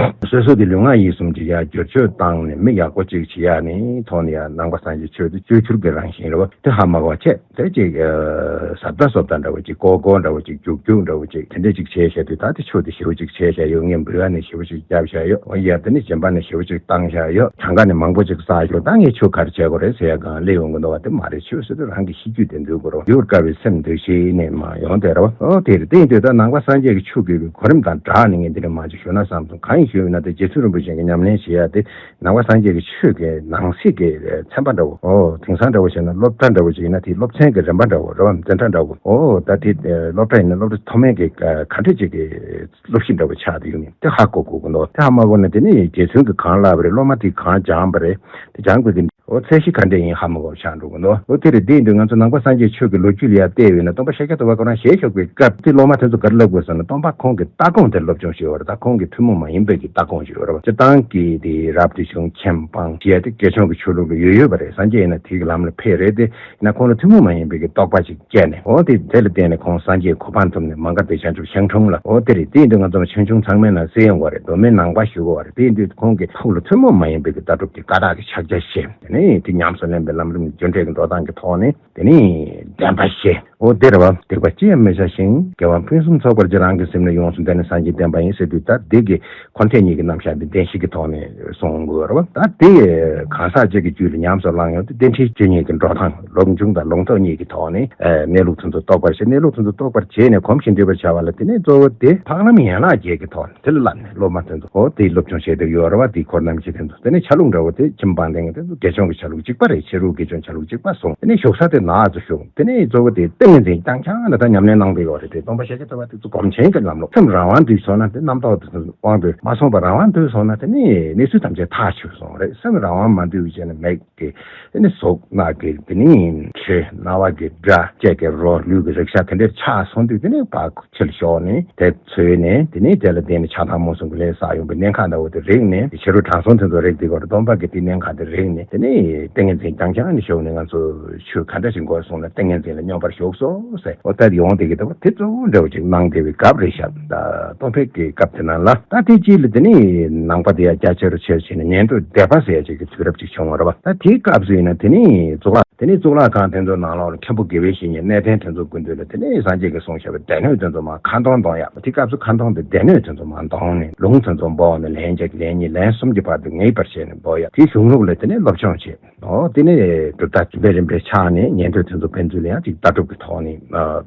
སོ་སོ་གི་ལུས་ངག་ཡིད་གསུམ་གྱི་ཡ་བསྒྱུར་བཅོས་བཏང་ནས་མི་ཡག་པོ་ཅིག་བྱེད་ཡ་ནི་ཐོག་ནས་ཡ་ནང་པ་སངས་རྒྱས་ཆོས་དེ་བཅོས་བསྒྱུར་གྱི་རང་བཞིན་རེད་བ། དེ་ཧ་མ་གོ་བ་བྱས། དེ་ཅིག་ཨ་ཟབ་ལྟ་ཟོབ་ལྟ་འདྲ་བོ་ཅིག་ཀོ་ཀོ་འདྲ་བོ་ཅིག་རྒྱུག་རྒྱུག་འདྲ་བོ་ཅིག་དེ་འདྲ་ཅིག་བྱས་བྱས་དུས། ད་དེ་ཆོས་དེ་ཞེ་པོ་ཅིག་བྱས་བཞག་ཡོད། ངས་འབུལ་བ་ནས་ཞེ་པོ་ཅིག་བརྒྱབ་བཞག་ཡོད། འོ་ཡ་དེ་ནས་སྦྱིན་པ་ནས་ཞེ་པོ་ཅིག་བཏང་བཞག་ཡོད། གྲངས་ཀ་ནས་མང་པོ་ཅིག་བསགས་ཡོད། ད་ངས་ཆོས་ག་རེ་བྱས་དགོས་རེད་ཟེར་ཡ་སྒང་སླེབས་ཡོང་གི་འདུག་བ། དེ་མ་རེད། ཆོས་ཟེར་དུས་རང་གི་གཤིས་རྒྱུད་དེ་འདུལ་དགོས་རེད། འདུལ་དཀའ་བའི་སེམས་འདུལ་ཞེས་ནས་མར་ཡོང་བསྡད་རེད་བ། འོ་དེ་རེད། དེ་ཡིན་དུས་ད་ནང་པ་སངས་རྒྱས་ཀྱི་ཆོས་ཀྱི་གོ་རིམ་དང་སྦྲགས་ནས་ངས་འདི་འདྲ་མང་ཅིག་ཞུ་ན་བསམ་སོང་། གང་ཡིན་ཞུས་ན་དེ་རྗེ་བཙུན་རིན་པོ་ཆེ་གི་ཉམས་ལེན་བྱེད་ཡ་དེ་ནང་པ་སངས་རྒྱས་ཀྱི་ཆོས་ཀྱི་ནང་གསེས་ཀྱི་ཚན་པ་འདྲ་བོ། འོ་དེང་སང་འདྲ་བོ་བྱས་ན་སློབ་གྲྭ་འདྲ་བོ་ཅིག་ཡིན་ན་དེའི་སློབ་ཚན་གྱི་རིམ་པ་འདྲ་བོ་རེད་བ། འཛིན་གྲྭ་འདྲ་བོ། འོ་ད་དེ་སློབ་གྲྭ་ཡིན་ན་སློབ་གྲྭ་མཐོ་དམན་གྱི་ག་འདྲ་ཅིག་གི་སློབ་གཞི་འདྲ་བོ་ཆགས་བསྡད་ཡོད་མིན་དེ་ཧ་གོ་དགོས་ཀྱི་འདུག་དེ་ཧ་མ་གོ་ན་དེ་ནི་རྗེ་བཙུན་གྱིས་གང་བསླབས་པ་རེད། སློབ་མ་དེས་གང་སྦྱངས་པ་རེད། དེ་སྦྱང་དགོས་ཀྱི་འོ་ཚད་གཞི་ག་འདྲ་ཡིན་ཧ་མ་གོ་བ་ཆགས་འགྲོ་གི་འདུག་འོ་དེ་རེད། དེ་ཡིན་དུས་ང་ཚོ་ནང་པ་སངས་རྒྱས་ཆོས་ཀྱི་ལོ་རྒྱུས་ལ་ཡར་བལྟས་པས་ན། སྟོན་པ་ཤཱཀྱ་ཐུབ་པ་ཁོ་རང་ཞལ་བཞུགས་པའི་སྐབས་དེ་སློབ་མ་དེ་ཚོ་ག་རེ་བསླབ་དགོས་ཟེར་ན། སྟོན་པ་ཁོང་གི་ལྟ་དགོངས་དེ་སློབ་སྦྱོང་བྱེད་དགོས་རེད། ད་ཁོང་གི་ཐུན་མོང་མ་ཡིན་པའི་གི་ལྟ་དགོངས་ཅིག་ཡོད་རེད་བ། སྤྱིར་བཏང་གི་དེ་རབ་ཏུ་བྱུང་མཁྱེན་སྤངས་ཞེས་དེ་དགེ་སྦྱོང་གི་ཆོས་ལུགས་ལ་ཡོད་ཡོད་པ་རེད། སངས་རྒྱས་ཡིན་ན་དེ་གི་ལམ་ལ་ཕེབས་རེད་དེ། ཡིན་ན་ཁོང་ལ་ཐུན་མོང་མ་ཡིན་པའི་གི་རྟོགས་པ་ཅིག་སྐྱེས་ནས། འོ་དེ་དེ་ལ་བརྟེན་ནས་ཁོང་སངས་རྒྱས་གོ་འཕང་ཐོབ་ནས་མ་ག་དྷའི་བྱང་ཆུབ་ཤིང་དྲུང་ལ། འོ་དེ་རེད། དེ་ཡིན་དུས་ང་ཚོ་ཆུང་ཆུང་ཚང་མས་ན་གསན་ཡོང་བ་རེད། མདོ་སྨད་ནང་པ་ཞུ་དགོས་བ་རེད། དེ་ཡིན་དུས་ཁོང་གི་ཐུགས་ལ་ཐུན་མོང་མ་ཡིན་པའི་གི་ལྟ་གྲུབ་ཀྱི་བཀའ་རྟགས་ཀྱི་ཕྱག་རྒྱ་བཞེས། དེ་ནས་དེ་ཉམས་སུ་ལེན་པའི་ལམ་རིམ་རྒྱུ་འབྲས་ཀྱི་འགྲོ་སྟངས་ཀྱི་ཐོག་ནས་དེ་ནས་བདེན་པ་བཞེས། འོ་དེ་རེད་བ། སྡིག་པ་ཅི་ཡང་མི་བྱ་ཞིང་། དགེ་བ་ཕུན་སུམ་ཚོགས་པར་སྤྱད། རང་གི་སེམས་ནི་ཡོངས་སུ་འདུལ་ནས། སངས་རྒྱས་བསྟན་པ་ཡིན་ཟེར་དུས། ད་དེ་གི་འཁོར་འདས་གཉིས་ཀྱི་རྣམ་གཞག་འདི་བདེན་བཞི་གི་ཐོག་ནས་གསུང་དགོས་རེད་བ། ད་དེ་གང་ཟག་གཅིག་གི་རྒྱུད་ལ་ཉམས་སུ་བླངས་ཡོང་དུས་རྟེན་འབྲེལ་རྒྱུ་གཉིས་ཀྱི་འགྲོ་སྟངས་ལུགས་འབྱུང་དང་ལུགས་ལྡོག་གཉིས་ཀྱི་ཐོག་ནས་གནས་ལུགས་དེ་ཚོ་རྟོགས་པར་བྱེད། གནས་ལུགས་དེ་ཚོ་རྟོགས་པར་བྱས་ནས་གོམས་ཤིང་འདྲིས་པར་བྱ་བ་ལ། དེ་ནས་གཙོ་བོ་དེ་འཕགས་ལམ་ཡན་ལག་བརྒྱད་ཀྱི་ཐོག་ནས་དེ་ལ་བསླབ་ནས་སློབ་མ་དེ་ཚོ་འོ་དེ་སློབ་སྦྱོང་བྱེད་འདོད་ཡོད་རེད་བ། དེའི་འཁོར་རྣམ་བཞི་དེ་ཚོ། དེ་ནས་ཆ་ལུགས་འདྲ་བོ་དེ་ཁྱིམ་སྤངས་ལེན་མཁན་དེ་ཚོ་དགེ་སྦྱོང་གི་ཆ་ལུགས་གཅིག་པ་རེད། ཕྱི་རོལ་དགེ་སྦྱོང་ཆ་ལུགས་གཅིག་པ་སོང་། དེ་ནས་བཞུགས་ས་དེ་ནགས་སུ་བཞུགས། དེ་ནས་གཙོ་བོ་དེ་ཏིང་ངེ་འཛིན་རྐྱང་རྐྱང་ལ་ད་ཉམས་ལེན་གནང་བསྡད་ཡོད་རེད་དེ། སྟོན་པ་ཤཱཀྱ་ཐུབ་པ་དེ་ཚོ་སྒོམ་ཆེན་གྱི་ལམ་ལུགས། སེམས་རང་དབང་སྡུད་སོང་ན་དེ་རྣམ་རྟོག་དེ་ཚོ་དབང་དུ་མ་སོང་བར་རང་དབང་སྡུད་སོང་ན་དེ་ནས་གནས་ཚུལ་ཐམས་ཅད་ཐག་ཆོད་སོང་རེད། སེམས་རང་དབང་མ་སྡུད་བྱས་ན་མིག་གི་དེ་ནས་གཟུགས། རྣ་གི་དེ་ནས་དྲི། རྣ་བ་གི་སྒྲ། ལྕེ་གི་རོ། ལུས་ཀྱི་རེག་བྱ་དེ་འདྲར་ཆགས་སོང་དུས་དེ་ནས་ཕར་ཕྱིར་ཞོག་ནས་དེ་འཚོལ་ནས། དེ་ནས་དེ་ལ་བརྟེན་ནས་ཆགས་སྡང་རྨོངས་གསུམ་གྱི་ལས་བསགས་ཡོང་པའི་གནད་འགག་འདྲ་བོ་དེ་རིག་ནས། ཕྱི་རོལ་དྲང་སྲོང་དེ་ཚོ་རིག་བསྡད་ཀྱི་ཡོད་རེད། སྟོན་པ་གིས་དེའི་གནད་འགག་དེ་རིག་ནས། དེ་ནས་ཏིང་ངེ་འཛིན་རྐྱང་རྐྱང་ནས་བཞུགས་ནས། ང་ཚོ་ཆོས་ག་འདྲ་ཞིག་དགོས་གསུངས་ན་ཏིང་ངེ་འཛིན་ལ་སྙོམས་པར་ཞུགས་སོ་ཟེར། འོ་ད་ཡོང་བསྡད་ཀྱི་འདུག་དེ་གཙོ་བོ་འདྲ་བོ་ཅིག་གནང་བསྡད་པའི་སྐབས་རེད་ཤག་ད་སྟོན་པའི་གི་སྐབས་དེ་ནང་ལ། ད་དེ་རྗེས་ལ་དེ་ནས་ནང་པ་དེ་ཡང་རྒྱ་ཆེ་རུ་ཆེ་རུ་ཕྱིན་ནས་ཉན་ཐོས་སྡེ་པ་ཟེར་ཡ་ཅིག་གི་དུས་རབས་ཅིག་བྱུང་བ་རེད་བ། ད་དེའི་སྐབས་སུ་ཡིན་ན་དེ་ནས་གཙུག་ལག་དེ་ནས་གཙུག་ལག་ཁང་དེ་ཚོ་ནང་ལོགས་ལ་མཁན་པོ་དགེ་བའི་བཤེས་གཉེན་གནས་བརྟན་དེ་ཚོ་སྐུ་མདུན་ལ་དེ་ནས་སངས་རྒྱས་ཀྱིས་གསུངས་བཞག་པའི་སྡེ་སྣོད་དེ་ཚོ་མར་ཁ་འདོན་གཏོང་ཡག་དེ་སྐབས་སུ་ཁ་འདོན་དེ་སྡེ་སྣོད་དེ་ཚོ་མར་འདོན་ནས། ལུང་དེ་ཚོ་འབོགས་ནས། ལན་གཅིག་ལན་གཉིས་ལན་གསུམ་གྱི་བར་དུ་ངེས་པར་བྱས་ནས་འབོགས་ཡག་དེའི་གཞུང་ལུགས་ལ་དེ་ནས་སློབ་སྦྱོང་བྱས། འོ་དེ་ནས་གྲུབ་མཐའ་བཅུ་པའི་རིམ་པའི་ཕྱག་ནས་ཉན་ཐོས་དེ་ཚོ་ཕན་ཚུན་ལ་ཡང་ཅིག་ལྟ་གྲུབ་ཀྱི་ཐོག་ཐོག་ནས་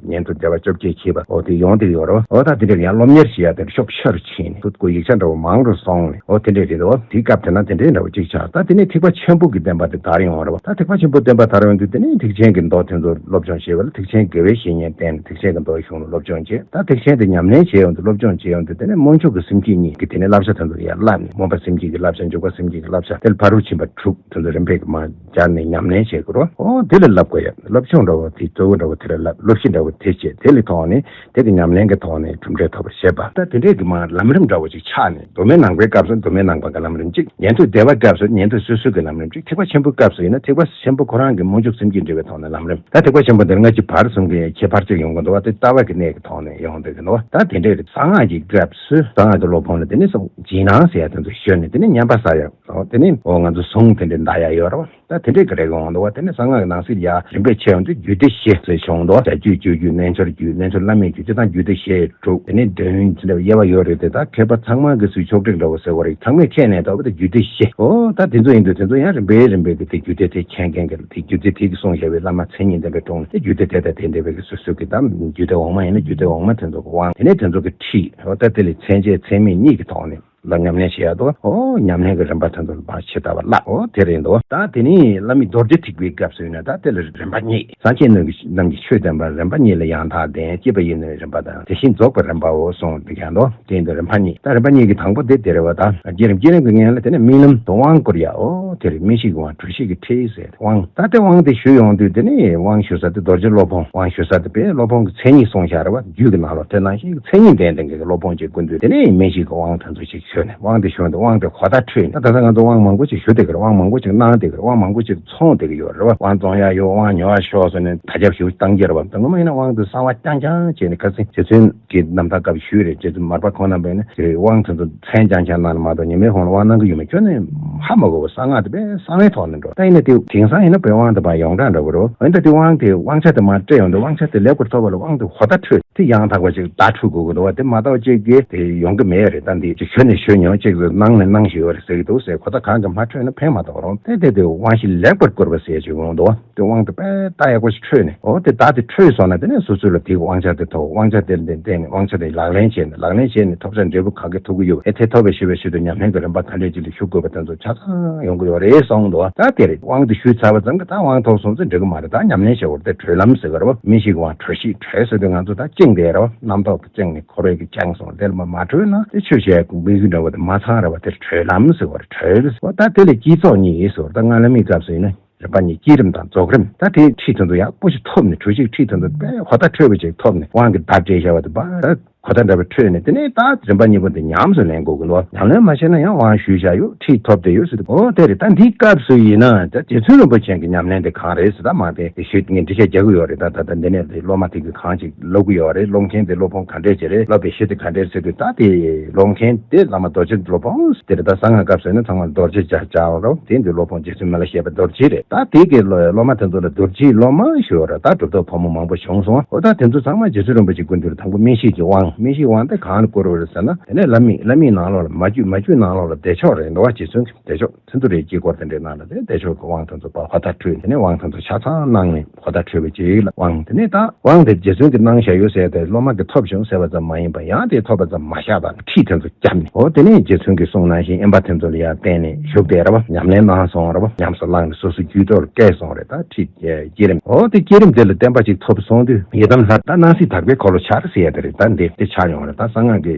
ཉན་ཐོས་སྡེ་པ་བཅོ་བརྒྱད་ཁྱེར་བ་འོ་དེ་ཡོང་བསྡད་ཡོད་རེད་བ། འོ་ད་དེ་འདྲ་ཡང་སློབ་གཉེར་བྱེད་ཡ་དེ་འདྲ་ཤུགས་ཆེ་རུ་ཕྱིན་ནས་ཐུགས་ཁུར་ཡིག་ཆ་འདྲ་བོ་མང་རུ་སོང་ནས་འོ་དེ་འདྲ་རེད་འདུག་དེའི་སྐབས་དེ་ན་དེ་འདྲའི་འདྲ་བོ་གཅིག་ཆགས། ད་དེ་ནས་ཐེག་པ་ཆེན་པོ་གི་བསྟན་པ་དེ་དར་ཡོང་བ་རེད་བ། ད་ཐེག་པ་ཆེན་པོ་བསྟན་པ་དར་ཡོང་དུས་དེ་ནས་ཐེག་ཆེན་གྱི་མདོ་དེ་ཚོ་སློབ་སྦྱོང་བྱས་པ་ལ་ཐེག་ཆེན་དགེ་བའི་བཤེས་གཉེན་བསྟེན་ནས་ཐེག་ཆེན་གྱི་མདོའི་གཞུང་ལ་སློབ་སྦྱོང་བྱས། ད་ཐེག་ཆེན་དེ་ཉམས་ལེན་བྱས་ཡོང་དུས་སློབ་སྦྱོང་བྱས་ཡོང་དུས་དེ་ནས་སྨོན་ཆུང་གི་སེམས་བསྐྱེད་གཉིས་ཀྱི་དེ་ནས་བསླབ་བྱ་དེ་ཚོ་ཡར་བསླབ་ནས་སྨོན་པ་སེམས་བསྐྱེད་ཀྱི་བསླབ་བྱ། འཇུག་པ་སེམས་བསྐྱེད་ཀྱི་བསླབ་བྱ། དེ་ལ་ཕ་རོལ་ཕྱིན་པ་དྲུག་དེ་ཚོ་རིམ་པས་ཀྱི་མར་སྦྱར་ནས་ཉམས་ལེན་བྱེད་དགོས་རོ། འོ་དེ་ལ་བསླབ་དགོས་ཡ། སློབ་སྦྱོང་འདྲ་བོ་དེ་གཙོ་བོ་འདྲ་བོ་དེ་ལ་བསླབ། སློབ་གཞི་འདྲ་བོ་དེ་བྱས། དེ་ལ་ཐོག་ནས་དེ་གི་ཉམས་ལེན་གྱི་ཐོག་ནས་གྲུབ་འབྲས་ཐོབ་པར་བྱེད་པ། ད་དེ་འདྲས་ཀྱི་མར་ལམ་རིམ་འདྲ་བོ་ཅིག་ཆགས་ནས་མདོ་སྨད་ནང་པའི་སྐབས་སུ་མདོ་སྨད་ནང་པ་གི་ལམ་རིམ་གཅིག་ཉན་ཐོས་སྡེ་པའི་སྐབས་སུ་ཉན་ཐོས་སོ་སོ་གི་ལམ་རིམ་གཅིག་ཐེག་པ་ཆེན་པོའི་སྐབས་སུ་ཡིན་ན་ཐེག་པ་ཆེན་པོ་ཁོ་རང་གི་སྨོན་འཇུག་སེམས་བསྐྱེད་འབྲེལ་བའི་ཐོག་ནས་ལམ་རིམ། ད་ཐེག་པ་ཆེན་པོ་འདིར་སྔ་ཕྱི་བར་གསུམ་གྱི་ཁྱད་པར་ཅིག་ཡོང་གི་འདུག་བ། དེ་ལྟ་བ་གི་གནས་ཀྱི་ཐོག་ནས་ཡོང་བསྡད་ཀྱི་འདུག་བ། ད་དེ་འདྲས་རེད། གསང་སྔགས་ཀྱི་སྐབས་སུ་གསང་སྔགས་ཀྱི་སློབ་དཔོན་ལ་དེ་ནས་སོ་རྗེས་གནང་ཟེར་ཡ་དེ་ཚོ་ཞུས་ནས་དེ་ནས་བསྙེན་པ་བསགས་ཡ། འོ་དེ་ནས་འོ་ང་ཚོ་གཟུངས་དེ་འདྲས་འདག་ཡ་ཡོད་རེད་བ། ད་དེ་འདྲས་ཀྱི་རེ་གི་འོང་འདུག་བ། དེ་ནས་གསང་སྔགས་ཀྱི་ནང་གསེས་ལ་ཡ་རིམ་པས་ཆད་ཡོང་དུས་རྒྱུད་སྡེ་བཞི་ཟེར་བྱུང་འདུག་བ། སྒྲ་རྒྱུད། སྤྱོད་རྒྱུད། རྣལ་འབྱོར་རྒྱུད། རྣལ་འབྱོར་བླ་མེད་རྒྱུད། དེ་དང་རྒྱུད་སྡེ་བཞི་དྲུག་དེ་ནས་འདོན་དེ་འདྲ་དབྱེ་བ་ཡོད་རེད་དེ། ད་མཁས་པ་ཚང་མ་གི་སུས་ཕྱོགས་སྒྲིག་འདྲ་བོ་ཟེར་བ་རེད། ཚང་མས་མཁས་ནས་ད་བ་དེ་རྒྱུད་སྡེ་བཞི། འོ་ད་དེ་ཚོ་ཡིན་དུས་དེ་ཚོ་ཡང་རིམ་པས་རིམ་པས་ཀྱི་དེ་རྒྱུད་སྡེ་དེ་མཁྱེན་མཁན་གྱི་དེ་རྒྱུད་སྡེ་དེ་གི་གསུངས་བཞག་པའི་བླ་མ་མཚན་ཉིད་ལྡན་པའི་དྲུང་ནས་དེ་རྒྱུད་སྡེ་དེ་དང་དེ་འདྲ་བའི་གི་སོ་སོ་གི་ད་རྒྱུད་སྡེ་འོག་མ་ཡིན་ན་རྒྱུད་སྡེ་འོག་མ་དེ་ཚོ་གི་དབང་། དེ་ནས་དེ་ཚོ་གི་ཁྲིད། འོ་ད་དེ་ལས་མཚན་བཅས་མཚན་མེད་གཉིས་ཀྱི་ཐོག་ནས། ལ་ཉམས་ལེན་བྱེད་ཡ་དོ། ཨོ་ཉམས་ལེན་གྱི་རིམ་པ་དེ་ཚོ་ལ་ཕར་ཇི་ལྟ་བ་བསླབ། ཨོ་དེ་རེད་འདུག་ད་དེ་ནས་བླ་མའི་རྡོ་རྗེ་ཐེག་པའི་སྐབས་སུ་ཡིན་ན་ད་དེ་ལ་རིམ་པ་གཉིས། སངས་རྒྱས་རྣམས་ཀྱི་རྣམས་ཀྱི་ཆོས་བསྟན་པ་རིམ་པ་གཉིས་ལ་ཡང་དག་ལྡན། སྐྱེས་པ་ཡི་ནི་རིམ་པ་དང་། དེ་བཞིན་རྫོགས་པའི་རིམ་པའོ་གསུངས་འདུག་ཀྱང་འདུག་དེ་ཡིན་དུས་རིམ་པ་གཉིས། ད་རིམ་པ་གཉིས་ཀྱི་དང་པོ་དེ་དེ་རེད་བ། ད་བསྐྱེད་རིམ། བསྐྱེད་རིམ་གྱི་སྔོན་ལ་དེ་ནས་སྨིན་ལམ་དུ་དབང་བསྐུར་ཡ། ཨོ་དེ་རེད། སྨིན་བྱེད་ཀྱི་དབང་། གྲོལ་བྱེད་ཀྱི་ཁྲིད་ཟེར། དབང་། ད་དེ་དབང་དེ་ཞུ་ཡོང་དུས་དེ་ནས་དབང་ཞུ་ས་དེ་རྡོ་རྗེ་སློབ་དཔོན། དབང་ཞུ་ས་དེ་དཔེ་སློབ་དཔོན་གྱི་མཚན་ཉིད་གསུངས་བཞག་རེད་བ། རྒྱུད་ཀྱི་ནང་ལོགས་དེ་ནང་བཞིན་མཚན་ཉིད་ལྡན་ལྡན་གྱི་སློབ་དཔོན་ཅིག་དགོས་དུས་དེ་ནས་སྨིན་བྱེད་ཀྱི་དབང་དེ་ཚོ་ཅིག་ཞུས་ནས། དབང་དེ་ཞུ་ཡོང་དུས་དབང་དེ་གོ་བརྡ་འཕྲོད་ནས། ད་ད་ལྟ་ང་ཚོ་དབང་མང་པོ་ཅིག་ཞུ་བསྡད་ཀྱི་རེད། དབང་མང་པོ་ཅིག་གནང་བསྡད་ཀྱི་རེད། དབང་མང་པོ་ཅིག་འཚོང་བསྡད་ཀྱི་ཡོད་རེད་བ། དབང་བཙོང་ཡ་ཡོད། དབང་ཉོ་བ་ཤོག་ཟེར་ནས་ད་རྒྱབ་ཞུ་བཏང་གི་རེད་བ། ད་ངོ་མ་ཡིན་ན་དབང་དེ་གསང་བ་རྐྱང་རྐྱང་བྱས་ནས་ཁ་སང་རྗེ་བཙུན་གྱི་རྣམ་ཐར་སྐབས་ཞུས་རེད། རྗེ་བཙུན་མར་པ་ཁོང་རྣམ་པས་ནི་དེ་དབང་དེ་ཚོ་མཚན་རྐྱང་རྐྱང་གནང་ནས་མ་གཏོགས་ཉི་མའི་ཧོང་ལ་དབང་གནང་གི་ཡོད་མེད་ཁྱོན་ནས་ཧ་མ་གོ་བ། གསང་སྔགས་དེ་དཔེ་གསང་བའི་ཐོག་ནས་འགྲོ། ད་ཡིན་ན་དེ་དེང་སང་ཡིན་ན་དཔེ་དབང་དེ་མར་ཡོངས་གྲགས་འདྲ་བོ་རེད། འོན་ཏེ་དེ་དབང་དེ་དབང་ཆ་དེ་མར་སྤྲད་ཡོང་དུས་དབང་ཆ་དེ་ལེགས་པར་ཐོབ་པ་ལ་དབང་དེ་གོ་བརྡ་འཕྲོད་དེ་ཡང་དག་པ་ཅིག་བརྡ་འཕྲོད་དགོས་ཀྱི་འདུག་བ། དེ་མ་གཏོགས་ཅིག་གིས་དེ་ཡོང་གི་མེད་རེད། ད་འདི་ཅིག་ཞུ་ནས་ཞུ་མྱོང་། ཅིག་གནང་ནས་གནང་བཞིན་ཡོད་རེད་ཟེར་གྱི་འདུག་ཟེར། གོ་བརྡ་གང་གི་མ་འཕྲོད་ན་ཕན་མ་ཐོགས་རུང་། དེ་དེ་དེ་དབང་བཞི་ལེགས་པར་བསྐུར་བ་ཟེར་ཅིག་ཡོང་འདུག་བ། དེ་དབང་དེ་དཔེ་རྟགས་ཡག་པོ་ཞིག་འཕྲོད་ནས། འོ་དེ་རྟགས་དེ་འཕྲོད་སོང་ན་དེ་ནས་སོ་སོ་ལ་དེའི་དབང་ཆ་དེ་ཐོབ། དབང་ཆ་དེ་ལ་བརྟེན་ནས་དབང་ཆ་དེ་ལག་ལེན་བྱས་ནས། ལག་ལེན་བྱས་ནས་ཐོབ་བྱ་འབྲས་བུ་ག་གེ་ཐོབ་ཀྱི་ཡོད། ཨེ་དེ་ཐོབ་པའི་ཤེས་པའི་ཆེད་དུ་ཉམས་ལེན་གྱི་རིམ་པ་ག་འདྲས་ཅིག་ལ་ཞུགས་དགོས་པ་དེ་ཚོ་ཆ་ཚང་ཡོང་གི་ཡོད་རེད་གསུངས་འདུག་བ། ད་དེ་རེད། དབང་དེ་ཞུས་ཚར་བ་ཙམ་གྱིས་ད་དབང་ཐོབ་སོང་ཙང་འགྲིག་གི་མ་རེད། ད་ཉམས་ལེན་བྱེད་དགོས་རེད། དེ་གྲོལ་ལམ་ཟེར་གི་རེད་བ། སྨིན་བྱེད་ཀྱི་དབང་། གྲོལ་བྱེད། གྲོལ་ཟེར་དུས་ང་ཚོ་ད་བཅིངས་བསྡད་རེད་བ། རྣམ་རྟོག་གིས་བཅིངས་ནས་འཁོར་བའི་གིས་བཅིངས་སོང་། དེ་ལ་མ་མ་གྲོལ་ན་དེ་ཆོས་བྱེད་ཡག་གི་དམིགས་ཡུལ་འདྲ་བོ་དེ་མ་ཚང་རེད་བ། དེར་གྲོལ་ལམ་ཟེར་བ་རེད། གྲོལ་ཟེར་བ། ད་དེ་ལ་བསྐྱེད་རྫོགས་གཉིས་ཡོད་ཟེར་བ། ད་སྔགས་བླ་མའི་སྐབས་སུ་ཡིན་ན་རིམ་པ་གཉིས། བསྐྱེད་རིམ་དང་རྫོགས་རིམ། ད་དེའི་ཁྲིད་དེ་ཚོ་ཡག་པོ་ཞིག་ཐོབ་ནས། གྲོལ་བྱེད་ཁྲིད་དེ་ཚོ་དཔེ་གོ་བརྡ་འཕྲོད་པ་ཅིག་ཐོབ་ནས། དབང་གི་བརྡ་སྤྲད་བཞག་པ་དེ་ཕར་གོ་བརྡ་འདྲ་བ་འཕྲོད་ནས། དེ་ནས་ད་རིམ་པ་གཉིས་པོ་དེ་ཉམས་སུ་ལེན་དགོས་ཀྱི་འདུག་ཉམས་ལེན་མ་བྱས་ན་ཡང་དབང་ཞུས་བཞག་ཡོད། ཁྲིད་ཐོབ་བསྡད་ཡོད་ཟེར་དུས། འོ་དེ་རེད། ད་འདིའི་སྐབས་སུ་ཡིན་ན་ད་རྗེ་བཙུན་རིན་པོ་ཆེ་གི་ཉམས་ལེན་དེ་གང་རེད་ཟེར། ད་མ་དེ་ཞུས་ངས་འགྲེལ་བཤད་རྒྱག་གི་ཡོད་རེད། ད་ད་ད་འདི་ནས་དེ་སློབ་མ་དེ་གིས་གང་ཅིག་ལབ་ཀྱི་ཡོད་རེད། སློབ་མཁན་དེ་སློབ་དཔོན་ག་འདྲས་ཅིག་རེད། སློབ་པའི་གཞི་དེ་ག་འདྲས་ཟེར་དུས། ད་དེ་སློབ་མཁན་དེ་བླ་མ་རྡོ་རྗེ་སློབ་དཔོན་དེ་རེད། ད་གསང་སྔགས་སྐབས་སུ་ཡིན་ན་ཚང་མ་རྡོ་རྗེ་རྒྱ་ཆེ་བ་རེད། དེ་འདི་སློབ་དཔོན་རྗེ་བཙུན་མི་ལ་བཤད་པ་རྡོ་རྗེ་རེད། ད་དེ་གི་སློབ་སློབ་མ་དེ་ཚོ་ལ་རྡོ་རྗེའི་སློབ་མ་ཞུ་བ་རེད། ད་གྲུབ་ཐོབ་ཕོ་མོ་མང་པོ་བྱུང་སོང་། འོ་ད་དེ་ཚོ་ཚང་མ་རྗེ་བཙུན་རིན་པོ་ཆེའི་སྐུ་མདུན་དུ་དང་པོ་སྨིན་བྱེད་ཀྱི་དབང་། སྨིན་བྱེད་དབང་དེ་གང་ལ་བསྐུར་བ་རེད་ཟེར་ན། དེ་ནས་བླ་མའི་བླ་མའི་ནང་ལོགས་ལ་མ་བརྒྱུད། མ་བརྒྱུད་ནང་ལོགས་ལ་བདེ་མཆོག་རེད་འདུག་བ། རྗེ་བཙུན་གྱི་བདེ་མཆོག་ཚིག་མཛོད་རེ་དཀྱིལ་འཁོར་དེ་འདྲའི་ནང་ལ་དེ་བདེ་མཆོག་གི་དབང་དེ་ཚོ་ཕར་གོ་བརྡ་འཕྲོད། དེ་ནས་དབང་དེ་ཚོ་ཆ་ཚང་གནང་ནས་གོ་བརྡ་འཕྲོད་པ་ཅིག་ལ་དབང་། དེ་ནས་ད་དབང་དེ་རྗེ་བཙུན་གྱིས་གནང་བཞག་ཡོད་ཟེར་ཏེ་སློབ་མ་གིས་ཐོབ་བྱུང་ཟེར་བ་ཙམ་མ་ཡིན་པ། ཡང་དེ་ཐོབ་པ་ཙམ་མ་བཞག་པར་ཁྲིད་དེ་ཚོ་བརྒྱབ་ནས། འོ་དེ་ནས་རྗེ་བཙུན་གྱིས་གསུངས་ནང་བཞིན་དབེན་པ་དེ་ཚོ་ལ་ཡང་བརྟེན་ནས་བཞུགས་བསྡད་རེད་བ། ཉམས་ལེན་གནང་སོང་རེད་བ། ཉམས་སུ་བླངས་ནས་སོ་སོའི་རྒྱུད་ཐོག་ལ་བསྐྱལ་སོང་རེད། ད་ཁྲིད་བསྐྱེད་རིམ། འོ་དེ་བསྐྱེད་རིམ་དེ་ལ་བརྟན་པ་ཅིག་ཐོབ་སོང་དུས་ཡི་དམ་ལྷ། ད་སྣང་སྲིད་དག་པའི་འཁོར་ལོ་འཆར་ཟེར་ཡ་དེ་རེད། ད་འདི་དེ་ཆགས་ཡོང་རེད། ད་གསང་སྔགས་ཀྱི་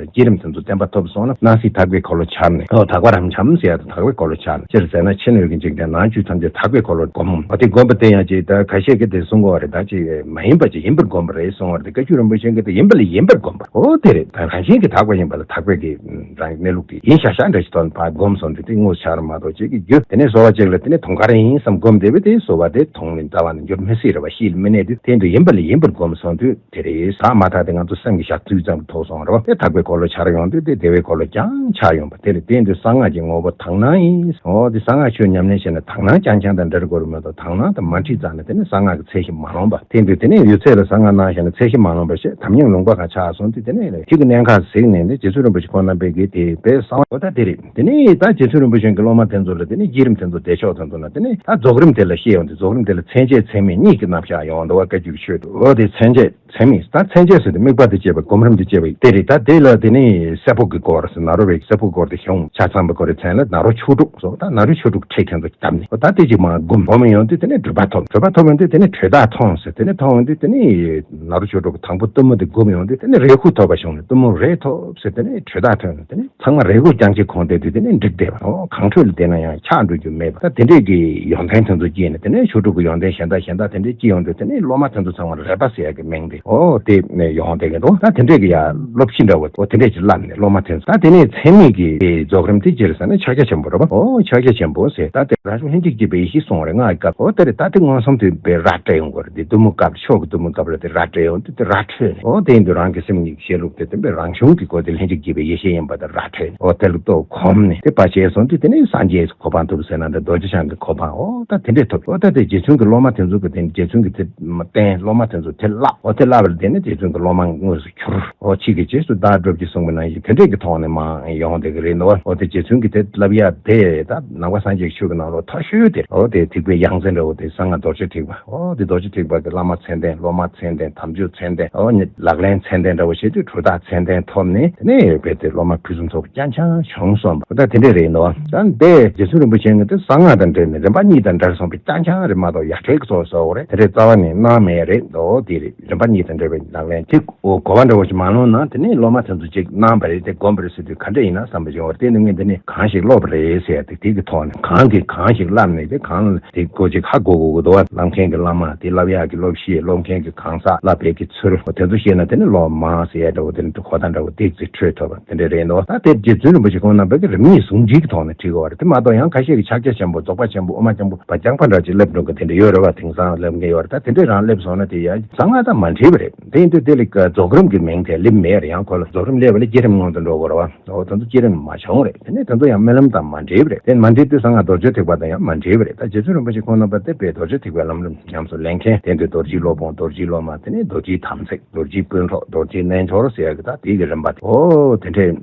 བསྐྱེད་རིམ་དེ་ཚོ་བརྟན་པ་ཐོབ་སོང་ན་སྣང་སྲིད་དག་པའི་འཁོར་ལོ་འཆར་ནས། འོ་དག་པ་རབ་འབྱམས་ཟེར་ཡ་དེ་དག་པའི་འཁོར་ལོ་འཆར་ནས། སྤྱིར་ཟེར་ན་ཕྱི་སྣོད་ཀྱི་འཇིག་རྟེན་ནང་བཅུད་ཐམས་ཅད་དག་པའི་འཁོར་ལོར་བསྒོམ། འོ་དེ་བསྒོམ་པ་དེ་ཡང་ཅིག་ད་ཁ་ཤས་ཀྱིས་དེ་གསུང་གི་ཡོད་རེད། ད་ཅིག་མ་ཡིན་པ་ཅིག་ཡིན་པར་བསྒོམ་པ་རེད་གསུང་བ་རེད། བཀའ་བརྒྱུད་རིན་པོ་ཆེ་གིས་དེ་ཡིན་པ་ལ་ཡིན་པར་བསྒོམ་པ། འོ་དེ་རེད། ད་རང་བཞིན་གྱིས་དག་པ་ཡིན་པ་ལ་དག་པའི་གི་རང་གནས་ལུགས་དེ་ཡིན་ཤག་ཤག་འདྲ་ཞིག་ཐོག་ནས་ཕར་བསྒོམ་སོང་དུས་དེ་དངོས་སུ་འཆར་མ་གཏོགས་ཅིག་གི་རྒྱུ། དེ་ནས་བཟོ་བ་ཅིག་ལ་དེ་ནས་དུང་དཀར་ཡིན་བསམ་བསྒོམ་བསྡད་པས་དེ་བཟོ་བ་དེ་དུང་ནི་རྩ་བ་ནས་འགྱུར་མི་སྲིད་རེད་བ། གཤིས་ལ་མི་གནས་དུས་དེ་འདྲ་ཡིན་པ་ལ་ཡིན་པར་བསྒོམ་སོང་དུས་དེ་རེད། ད་མ་ཐག་དེ་ང་ཚོ་སེམས་ཀྱི་ དུས་ཙམ་ཐོག་སོང་རེད་བ། དེ་དག་པའི་འཁོར་ལོ་འཆར་ཡོང་དུས་དེ་བདེ་བའི་འཁོར་ལོ་རྐྱང་ཆགས་ཡོང་བ། དེ་ལས་དེ་འདི་གསང་སྔགས་ཀྱི་ངོ་བོ་དག་སྣང་ཡིན། འོ་དེ་གསང་སྔགས་ཆོས་ཉམས་ལེན་བྱས་ན་དག་སྣང་རྐྱང་རྐྱང་དང་འབྲེལ་དགོས་རེད་མ་གཏོགས་དག་སྣང་དང་མ་འཁྲིལ་ཙང་ནས་དེ་ནི་གསང་སྔགས་ཀྱི་ཚད་གཞི་མ་ལོངས་པ། དེ་འདི་དེ་ནས་ཡོད་ཚད་ལ་གསང་སྔགས་གནང་བྱས་ན་ཚད་གཞི་མ་ལོངས་པ་ཞེས་དམ་ཉམས་ལུང་པ་གང་ཆགས་སོང་དུས་དེ་ནས་ལས་ཁྱི་གི་གནད་འགག་གཟིགས་ནས་ནི་རྗེ་བཙུན་རིན་པོ་ཆེ་ཁོང་རྣམ་པས་ཀྱིས་དེ་དཔེ་གསང་བ། འོ་ད་དེ་རེད། དེ་ནས་ད་རྗེ་བཙུན་རིན་པོ་ཆེ་གི་སློབ་མ་དེ་ཚོ་ལ་དེ་ནས་བསྐྱེད་རིམ་དེ་ཚོ་བདེ་མཆོག་དེ་ཚོ་ན་དེ་ནས་ད་རྫོགས་རིམ་དེ་ལ་བཤད་ཡོང་དུས་རྫོགས་རིམ་དེ་ལ་མཚན་བཅས་མཚན་མེད་གཉིས་ཀྱི་རྣམ་གཞག་ཡོང་འདུག་བ། བཀའ་བརྒྱུད་ཀྱི་ཆོས་དུ། འོ་དེ་མཚན་བཅས་མཚན་མེད། ད་མཚན་བཅས་ཟེར་དུས་དམིགས་པ་དང་བཅས་པ་སྒོམ་རིམ་དང་བཅས་པ་དེ་རེད། ད་དེ་ལ་དེ་ནས་སྲད་བུ་གི་སྐོར་ཟེར་ན་རོ་བའི་སྲད་བུ་སྐོར་དེ་བྱུང་། ཆ་ཚང་པའི་སྐོར་རེ་མཚན་ལ་ན་རོ་ཆོས་དྲུག་སོགས་ད་ན་རོ་ཆོས་དྲུག་ཁྲིད་མཁན་ཚོ་བཏབ་ནས། འོ་ད་དེ་ཅིག་མ་སྒོམ་སྒོམ་ཡོང་དུས་དེ་ནས་གྲུབ་པ་ཐོབ། གྲུབ་པ་ཐོབ་ཡོང་དུས་དེ་ནས་དྲོད་རྟགས་མཐོང་ཟེར། དེ་ནས་མཐོང་ཡོང་དུས་དེ་ནས་ན་རོ་ཆོས་དྲུག་གི་དང་པོ་གཏུམ་མོ་དེ་སྒོམ་ཡོང་དུས་དེ་ནས་རེ་སྐུལ་ཐོབ་པ་བྱུང་ནས་གཏུམ་མོ་རེ་ཐོབ་ཟེར། དེ་ནས་དྲོད་རྟགས་ཐོན་ནས་དེ་ནས་ཚང་མ་རེ་སྐུལ་རྐྱང་གཅིག་གོང་དེ་དུས་དེ་ནས་འགྲིག་བསྡད་པ། འོ་གང་འཕྲོད་ལ་བསྡད་ན་ཡང་ཆགས་འགྲོ་རྒྱུ་མེད་པ། ད་དེ་འདྲས་ཀྱི་ཡོན་ཏན་དེ་ཚོ་སྐྱེས་ནས་དེ་ནས་ཆོས་དྲུག་གི་ཡོན་ཏན་གཞན་དག་གཞན་དག་དེ་འདྲས་སྐྱེས་ཡོང་དུས་དེ་ནས་སློབ་མ་དེ་ཚོ་ཚང་མར་རས་པ་ཟེར་ཡག་གི་མིང་དེ་འོ་དེ་ནས་ཡོང་བསྡད་ཀྱི་འདུག་ད་དེ་འདྲས་ཀྱི་ཡ་སློབ་ཕྱི་འདྲ་བོ་འོ་དེ་འདྲས་ཀྱི་བསླབ་ནས་སློབ་མ་དེ་ཚོ། ད་དེ་ནས་མཚན་མེད་ཀྱི་དེ་རྫོགས་རིམ་དེ་ཅི་རེད་ཟེར་ན་ཕྱག་རྒྱ་ཆེན་པོ་རེད་པ། འོ་ཕྱག་རྒྱ་ཆེན་པོ་ཟེར། ད་དེ་རང་བྱུང་ལྷན་ཅིག་སྐྱེས་པའི་ཡེ་ཤེས་གསུངས་རེད། སྔགས་ཀྱི་སྐབས། འོ་དེ་རེད། ད་དེ་མངོན་སུམ་དུ་བའི་ར་སྤྲད་ཡོང་དགོས་རེད། དེ་གཏུམ་མོ་སྐབས་མཆོག་གི་གཏུམ་མོ་སྐབས་ལ་དེ་ར་སྤྲད་ཡོང་དུས་དེ་ར་འཕྲོད་ནས་འོ་དེ་ཡིན་དུས་རང་གི་སེམས་ཉིད་ཀྱི་བཤད་ལུགས་དེ་བསྟན་པའི་རང་བྱུང་གི་སྒོ་དེ་ལྷན་ཅིག་སྐྱེས་པའི་ཡེ་ཤེས་ཡིན་པ་དེ་ར་འཕྲོད་ནས་འོ་དེ་ལ་ལྟོས་གོམས་ནས་དེ་པ་བྱས་སོང་དུས་དེ་ནས་སངས་རྒྱས་གོ་འཕང་ཐོབ་ཟེར་ན་འདྲ། རྡོ་རྗེ་འཆང་གི་གོ་འཕང་འོ་ད་དེ་འདྲས་ཐོབ། འོ་ད་དེ་རྗེ་བཙུན་གྱི་སློབ་མ་དེ་ཚོ་གི་དེ་རྗེ་བཙུན་གྱི་དེ་བསྟན། སློབ་མ་དེ་ཚོ་དེ་བསླབ། འོ་དེ་བསླབ་པ་ལ་བརྟེན་ནས་རྗེ་བཙུན་གྱི་སློབ་མ་དངོས་སུ་གྱུར། འོ་ཕྱིས་ཀྱི་རྗེས་སུ་བདག་སྒྲུབ་ཀྱི་གསུངས་པ་ནང་བཞིན་དེ་འདྲས་ཀྱི་ཐོག་ནས་མར་ཡོང་བསྡད་ཀྱི་རེད་འདུག་འོ་དེ་རྗེ་བཙུན་གྱི་དེ་བསླབ་ཡ་དེ་ད་ནང་པ་སངས་རྒྱས་ཀྱི་ཆོས་ཀྱི་ནང་ལོགས་མཐའ་ཤོས་དེ་འོ་དེ་ཐེག་པའི་ཡང་རྩེ་འདྲ་བོ་དེ་གསང་སྔགས་རྡོ་རྗེ་ཐེག་པ། འོ་དེ་རྡོ་རྗེ་ཐེག་པ་གི་བླ་མ་མཚན་ལྡན། སློབ་མ་མཚན་ལྡན། དམ་ཆོས་མཚན་ལྡན། འོ་ནི་ལག་ལེན་མཚན་ལྡན་འདྲ་བོ་བྱེད་དུས་གྲུབ་རྟགས་མཚན་ལྡན་ཐོབ་ནས་དེ་ནས་རྦད་དེ་སློབ་མ་ཕུན་སུམ་ཚོགས་པ་རྐྱང་རྐྱང་བྱུང་སོང་བ། འོ་ད་དེ་འདྲས་རེད་འདུག་ད་འདས་རྗེ་བཙུན་རིན་པོ་ཆེ་གིས་དེ་གསང་སྔགས་དང་འབྲེལ་ནས་རིམ་པ་གཉིས་དང་འབྲེལ་སོང་བའི་རྐྱང་རྐྱང་རེད་མ་གཏོགས་ཡ་བྲལ་གྱི་ཚོགས་བསགས་པ་རེད། དེ་འདྲས་རྩ་བ་ནས་གནང་མེད་རེད་འདུག་འོ་དེ་རེད། རིམ་པ་གཉིས་དང་འབྲེལ་བའི་ལག་ལེན་དེ་འོ་གོ་བ་འདྲ་བོ་ཞིག་མ་ལོན་ན་དེ་ནས་སློབ་མ་དེ་ཚོ་ཅིག་གནང་བ་རེད། དེ་སྒོམ་པ་རེད་ཟེར་དུས་ག་འདྲ་ཡིན་ན་བསམ་པ་བྱུང་བ་རེད། དེ་ནི་ངས་འདི་ནས་གང་ཞིག་སློབ་པ་རེད་ཟེར་ཏེ་དེ་གི་ཐོག་ནས་གང་གིས་གང་ཞིག་བསླབ་ནས་དེ་གང་ལ་དེ་སྒོ་ཅིག་ཧ་གོ་དགོས་ཀྱི་འདུག་བ། བསླབ་མཁན་གྱི་བླ་མ། དེ་བསླབ་ཡག་གི་སློབ་གཞི། སློབ་མཁན་གྱི་གང་ཟག། བསླབ་པའི་གི་ཚུལ། འོ་དེ་ཚོ་ཤེས་ན་དེ་ནི་སློབ་མ་ཟེར་ཡ་འདྲ་བོ་དེ་ནི་གོ་བརྡ་འདྲ་བོ་ཏོག་ཙམ་འཕྲོད་ཐུབ་པ་དེ་འདྲ་རེད་འདུག་ད་དེ་རྗེ་བཙུན་རིན་པོ་ཆེ་ཁོང་རྣམ་པས་ཀྱི་རིམ་གཉིས་ཟུང་འབྲེལ་གྱི་ཐོག་ནས་ཁྲིད་དགོས་པ་རེད། དེ་མ་གཏོགས་ཡང་ཁ་ཤས་ཀྱིས་ཕྱག་རྒྱ་ཆེན་པོ། རྫོགས་པ་ཆེན་པོ། དབུ་མ་ཆེན་པོ། བ་རྐྱང་པ་འདྲ་ཅིག་སླེབས་འགྲོ་གི་དེ་འདྲ་ཡོད་རེད་བ། དེང་སང་སླེབས་མཁན་ཡོད་རེད། ད་དེ་འདྲས་རང་སླེབས་སོང་ན་དེ་ཡང་གསང་སྔགས་དང་མ་འདྲེས་པ་རེད། དེ་ཡིན་དུས་དེ་ལ་རྫོགས་རིམ་གྱི་མིང་དེ་སླེབས་མེད་རེད། ཡང་ཁོ་ལ་རྫོགས་རིམ་སླེབས་པ་ལ་བསྐྱེད་རིམ་སྔོན་དུ་འགྲོ་དགོས་རེད་བ། འོ་དེ་ཚོ་བསྐྱེད་རིམ་མ་བྱུང་རེད། དེ་ནས་དེ་ཚོ་ཡང་རྨི་ལམ་དང་མ་འདྲེས་པ་རེད། དེ་མ་འདྲེས་དུས་གསང་སྔགས་རྡོ་རྗེ་ཐེག་པ་དང་ཡང་མ་འདྲེས་པ་རེད། ད་རྗེ་བཙུན་རིན་པོ་ཆེ་ཁོང་རྣམ་པ་དེ་དཔེ་རྡོ་རྗེ་ཐེག་པའི་ལམ་རིམ་ཉམས་སུ་ལེན་མཁན། དེ་དུས་རྡོ་རྗེའི་སློབ་དཔོན། རྡོ་རྗེའི་སློབ་མ། དེ་ནས་རྡོ་རྗེའི་དམ་ཚིག་རྡོ་རྗེའི་སྤུན་གྲོགས། རྡོ་རྗེའི་རྣལ་འབྱོར་ཟེར་ཡག་གི་ད་དེ་གི་རིམ་པ་དེ་འོ་དེ་འདྲས་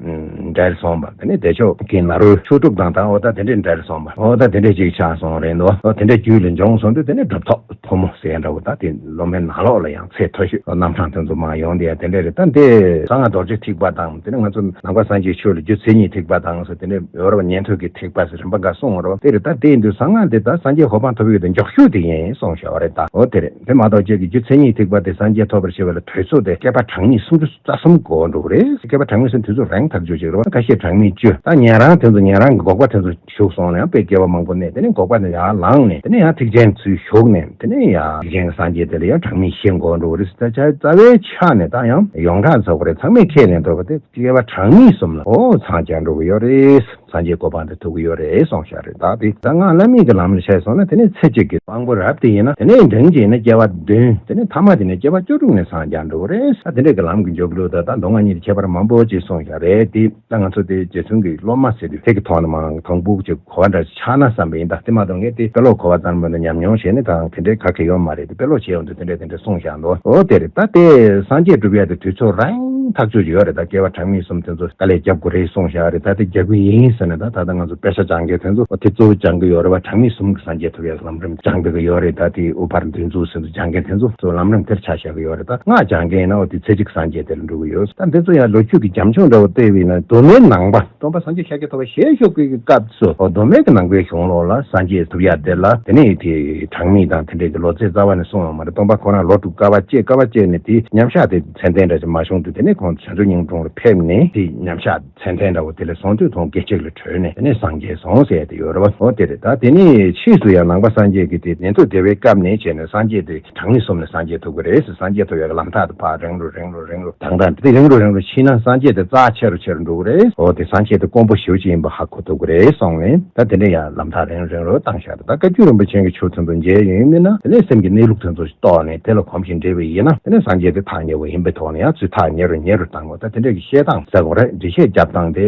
འབྲེལ་སོང་བ། དེ་ནས་བདེ་མཆོག་གི་ན་རོ་ཆོས་དྲུག་དང་ད་འོ་ད་དེ་འདྲས་འབྲེལ་སོང་བ། འོ་ད་དེ་འདྲས་ཅིག་ཆགས་སོང་རེད་འདུག་འོ་དེ་འདྲས་རྒྱུད་ལ་འབྱུང་སོང་དུས་དེ་ནས་གྲུབ་ཐོབ་ཕོ་མོ་ཟེར་ཡག་འདྲ་བོ་ད་དེ་སློབ་མའི་ནང་ལོགས་ལ་ཡང་ཚད་མཐོ་ཤོས་རྣམ་གྲངས་དེ་ཚོ་མར་ཡོང་དེ་ཡ་དེ་འདྲས་རེད། ད་འདི་གསང་སྔགས་རྡོ་རྗེ་ཐེག་པ་དང་དེ་ནས་ང་ཚོ་ནང་པ་སངས་རྒྱས་ཆོས་ལ་རྒྱུ་མཚན་ཉིད་ཐེག་པ་དང་ཟེར་དེ་འདྲས་ཡོད་རེད་བ། ཉན་ཐོས་ཀྱི་ཐེག་པ་ཟེར་རིམ་པ་འགའ་གསུངས་ཡོད་རེད་བ། དེ་རེད། ད་དེ་ཡིན་དུས་གསང་སྔགས་དེ་ད་སངས་རྒྱས་གོ་འཕང་ཐོབ་ཡོད་དེ་མགྱོགས་ཤོས་དེ་ཡིན་གསུངས་བཞག་པ་རེད། ད་འོ་དེ་རེད། དེ་མ་གཏོགས་ཁྱེད་ཀྱི་རྒྱུ་མཚན་ཉིད་ཐེག་པ་དེ་སངས་རྒྱས་ཐོབ་པར་བྱེད་པ་ལ་དུས་ཚོད་དེ་བསྐལ་པ་གྲངས་ཉིད་སུམ་ཅུ་རྩ་གསུམ་འགོར་འགྲོ་གི་རེད། བསྐལ་པ་གྲངས་ཉིད་ཟེར་དུས་ཚོད་རིང་ཐག་ཆོད་ཅིག་རེད་བ། ཁ་ཤས་གྲངས་ཉིད་བཅུ། ད་ཉན་རང་དེ་ཚོ་ཉན་རང་གི་འགོག་པ་དེ་ཚོ་ཞུགས་སོང་ན་ཡང་དཔེ་སྐྱེ་བ་མང་པོ་གནས། དེ་ནས་འགོག་པ་དེ་ཡར་ལངས་ནས་དེ་ནས་ཡང་ཐེག་ཆེན་ཚུར་ཞུགས་ནས་དེ་ནས་ཡང་ཐེག་ཆེན་གྱི་སངས་རྒྱས་དེ་ལ་ཡང་གྲངས་ཉིད་བཞི་འགོར་འགྲོ་གི་རེད་ཟེར། ད་རྩ་བའི་ཆ་ནས་ད་ཡང་ཡོངས་གྲགས་ཚོགས་པ་རེད། ཚང་མས་ཁས་ལེན་ཐུབ་པ་དེ་བསྐལ་པ་གྲངས་ཉིད་གསུམ་ལ་འོ་འཚང་རྒྱ་འགྲོ་གི་ཡོད་རེད། སངས་རྒྱས་གོ་འཕང་དེ་ཐོབ་ཀྱི་ཡོད་རེད་གསུངས་བཞག་རེད། ད་དེ་གསང་སྔགས་བླ་མེད་ཀྱི་ལམ་ལ་བྱས་སོང་ན་དེ་ནས་ཚེ་གཅིག་གི་དབང་པོ་རབ་དེ་ཡིན་ན་དེ་ནས་འབྲིང་གཅིག་ཡིན་ན་སྐྱེ་བ་བདུན། དེ་ནས་ཐ་མ་དེ་ནས་སྐྱེ་བ་བཅུ་དྲུག་ནས་སངས་རྒྱས་འགྲོ་གི་རེད། ད་དེ་འདྲས་ཀྱི་ལམ་གྱི་མཇུག་ལུགས་ད་ད་མདོ་སྔགས་གཉིས་ཀྱི་ཁྱད་པར་མང་པོ་ཅིག་གསུངས་བཞག་རེད། དེ་ད་ང་ཚོ་དེ་རྗེ་བཙུན་གྱི་སློབ་མ་ཟེར་དུས་དེ་གི་ཐོག་ནས་མར་དང་པོ་ཅིག་གོ་བ་འདྲ་ཆགས་ན་བསམ་པ་ཡིན། ད་དེ་མ་གཏོགས་ངས་དེ་དཔེ་ཀློག་གོ་བ་ཙམ་མིན་ན་ཉམས་མྱོང་བྱས་ནས་ད་དེ་འདྲའི་ག་གེ་ཡོད་མ་རེད། དེ་དཔེ་ཀློག་བྱས་ཡོང་དུས་དེ་འདྲས་དེ་འདྲས་གསུངས་བཞག་འདུག་འོ་དེ་རེད། ད་དེ་སངས་རྒྱས་སྒྲུབ་ཡ་དེ་དུས་ཚོད་རིང་ཐག་ཆོད་ཅིག་ཡོད་རེད། ད་བསྐལ་པ་གྲངས་མེད་གསུམ་དེ་ཚོ་དཀའ་ལས་རྒྱབ་དགོས་རེད་གསུངས་བཞག་རེད། ད་དེ་རྒྱག་གི་ཡིན་ཟེར་ནས་ད་ད་ལྟ་ང་ཚོ་དཔེ་ཆ་སྦྱང་མཁན་དེ་ཚོ་འོ་དེ་གཙོ་བོ་སྦྱང་གི་ཡོད་རེད་བ། གྲངས་མེད་གསུམ་གྱི་སངས་རྒྱས་ཐོབ་ཡ་ལམ་རིམ་སྦྱང་བསྡད་ཀྱི་ཡོད་རེད། ད་དེ་དབུ་ཕར་འདུས་མཛུབ་ཟེར་ཚོ་སྦྱང་མཁན་དེ་ཚོ་གཙོ་བོ་ལམ་རིམ་དེར་ཆ་བཞག་གི་ཡོད་རེད། ད་སྔགས་སྦྱང་མཁན་ཡིན་ན་འོ་དེ་ཚེ་གཅིག་སངས་རྒྱས་དེ་ལ་འགྲོ་གི་ཡོད། ད་འདི་ཚོ་ཡང་ལོ་རྒྱུས་ཀྱི་རྒྱབ་ལྗོངས་འདྲ་བོ་བལྟས་པ་ཡིན་ན་མདོ་སྨད་ནང་པ། སྟོན་པ་སངས་རྒྱས་ཤཱཀྱ་ཐུབ་པ་ཞལ་བཞུགས་ཀྱི་སྐབས་སུ་མདོ་སྨད་ཀྱི་ནང་པའི་གཞུང་ལོགས་ལ་སངས་རྒྱས་ཐུབ་ཡ་དེ་ལ་དེ་ནས་དེ་གྲངས་མེད་དང་དེ་འདྲའི་གི་ལོ་ཚད་རྩ་བ་ནས་གསུངས་ཡོད་མ་རེད། སྟོན་པ་ཁོ་རང་ལོ་དྲུག་དཀའ་བ་སྤྱད། དཀའ་བ་སྤྱད་ནས་དེ་མཉམ་བཞག་དེ་མཚན་ལྡན་འདྲ་ཅིག་མ་བྱུང་དུས་དེ་ནས་ཁོང་བྱང་ཆུབ་སྙིང་ཁྲོད་ལ་ཕེབས་ནས་དེ་མཉམ་བཞག་མཚན་ལྡན་འདྲ་བོ་དེ་ལ་སོང་དུས་ཁོང་སྐད་ཅིག་ལ་གྲོལ་ནས་དེ་ནས་སངས་རྒྱས་སོང་ཟེར་ཡ་དེ་ཡོད་རེད་བ། འོ་དེ་རེད། ད་དེ་ནས་ཕྱིས་སུ་ཡང་ནང་པ་སངས་རྒྱས་ཀྱི་དེ་ཉན་ཐོས་སྡེ་པའི་སྐབས་ནས་བྱས་ནས་སངས་རྒྱས་དེ་གྲངས་ཉིད་གསུམ་ནས་སངས་རྒྱས་ཐོབ་ཀྱི་རེད་ཟེར། སངས་རྒྱས་ཐོབ་ཡག་གི་ལམ་ཐག་དེ་ཕར་རིང་རུ་རིང་རུ་རིང་རུ་དང་དང་དེ་རིང་རུ་རིང་རུ་ཕྱིན་ན་སངས་རྒྱས་དེ་རྩ་ཆེ་རུ་ཆེ་རུ་འགྲོ་གི་རེད། འོ་དེ་སངས་རྒྱས་དེ་དཀོན་པོ་ཞེ་པོ་ཅིག་ཡིན་པ་ཧ་གོ་ཐུབ་ཀྱི་རེད་གསུངས་ནས་ད་དེ་འདྲ་ཡང་ལམ་ཐག་རིང་རུ་རིང་རུ་བཏང་བཞག་རེད། ད་བཀའ་བརྒྱུད་རིན་པོ་ཆེ་གི་ཆོས་ཚན་དུ་མཇལ་ཡོང་མིན་ན་དེ་ནས་སེམས་ཀྱི་གནས་ལུགས་དེ་ཚོ་རྟོགས་ནས་དེ་ལ་གོམས་ཤིང་འདྲིས་པ་ཡིན་ན་དེ་ནས་སངས་རྒྱས་དེ་ཐག་ཉེ་བོ་ཡིན་པའི་ཐོག་ནས་ཡང་ཚུར་ཐག་ཉེ་རུ་ ཉེ་རུ་བཏང་དགོས། ད་དེ་འདྲས་ཀྱི་བཤད་སྟངས་ཟེར་དགོས་རེད། འགྲེལ་བཤད་རྒྱབ་སྟངས་དེ་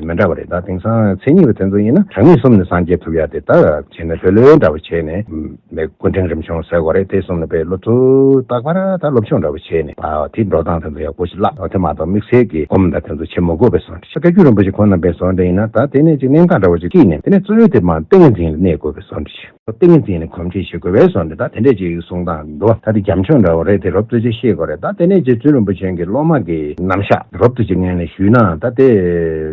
མི་འདྲ་བ་རེད། ད་དེང་སང་མཚན་ཉིད་པ་དེ་ཚོ་ཡིན་ན་གྲངས་ཉུང་གསུམ་ནས་སངས་རྒྱས་ཐུབ་ཡ་དེ་ད་བྱས་ན་ལྷོད་ལྷོད་འདྲ་བོ་བྱས་ནས། མེད། སྐུ་ཕྲེང་རིམ་བྱོན་ཟེར་དགོས་རེད། དེ་གསུམ་ལ་དཔེ་སློབ་ཚུལ་རྟག་པར་ད་སློབ་སྦྱོང་འདྲ་བོ་བྱས་ནས་པ་དེ་འགྲོ་སྟངས་དེ་ཚོ་ཡག་པོ་ཞིག་བསླབ། དེ་མ་གཏོགས་དམིགས་བསལ་གྱི་སྒོམ་དང་དེ་ཚོ་བྱེད་མི་དགོས་པའི་བཟོ་འདྲ་ཞིག་བཀའ་བརྒྱུད་རིན་པོ་ཆེ་ཁོང་རྣམ་པས་བཟོ་འདྲ་ཡིན་ན། ད་དེ་ནས་ཅིག་གནད་འགག་འདྲ་བོ་ཅིག་སྐྱེས་ནས་དེ་ནས་གཙོ་བོ་དེ་མར་ཏིང་ངེ་འཛིན་ལ་གནས་དགོས་པའི་བཟོ་འདྲ་ཞིག་ཏིང་ངེ་འཛིན་ལ་གོམས་འདྲིས་བྱེད་དགོས་པའི་བཟོ་འདྲ། ད་དེ་འདྲས་ཅིག་གསུང་སྟངས་འདུག་ད་དེ་རྒྱ་མཚོ་འདྲ་བོ་རེད། དེ་རོབ་ཙམ་ཅིག་ཤེས་དགོས་རེད། ད་དེ་ནས་རྗེ་བཙུན་རིན་པོ་ཆེ་གི་སློབ་མ་གི་རྣམ་གཞག་རོབ་ཙམ་ཅིག་ངོས་ནས་ཞུས་ན། ད་དེ་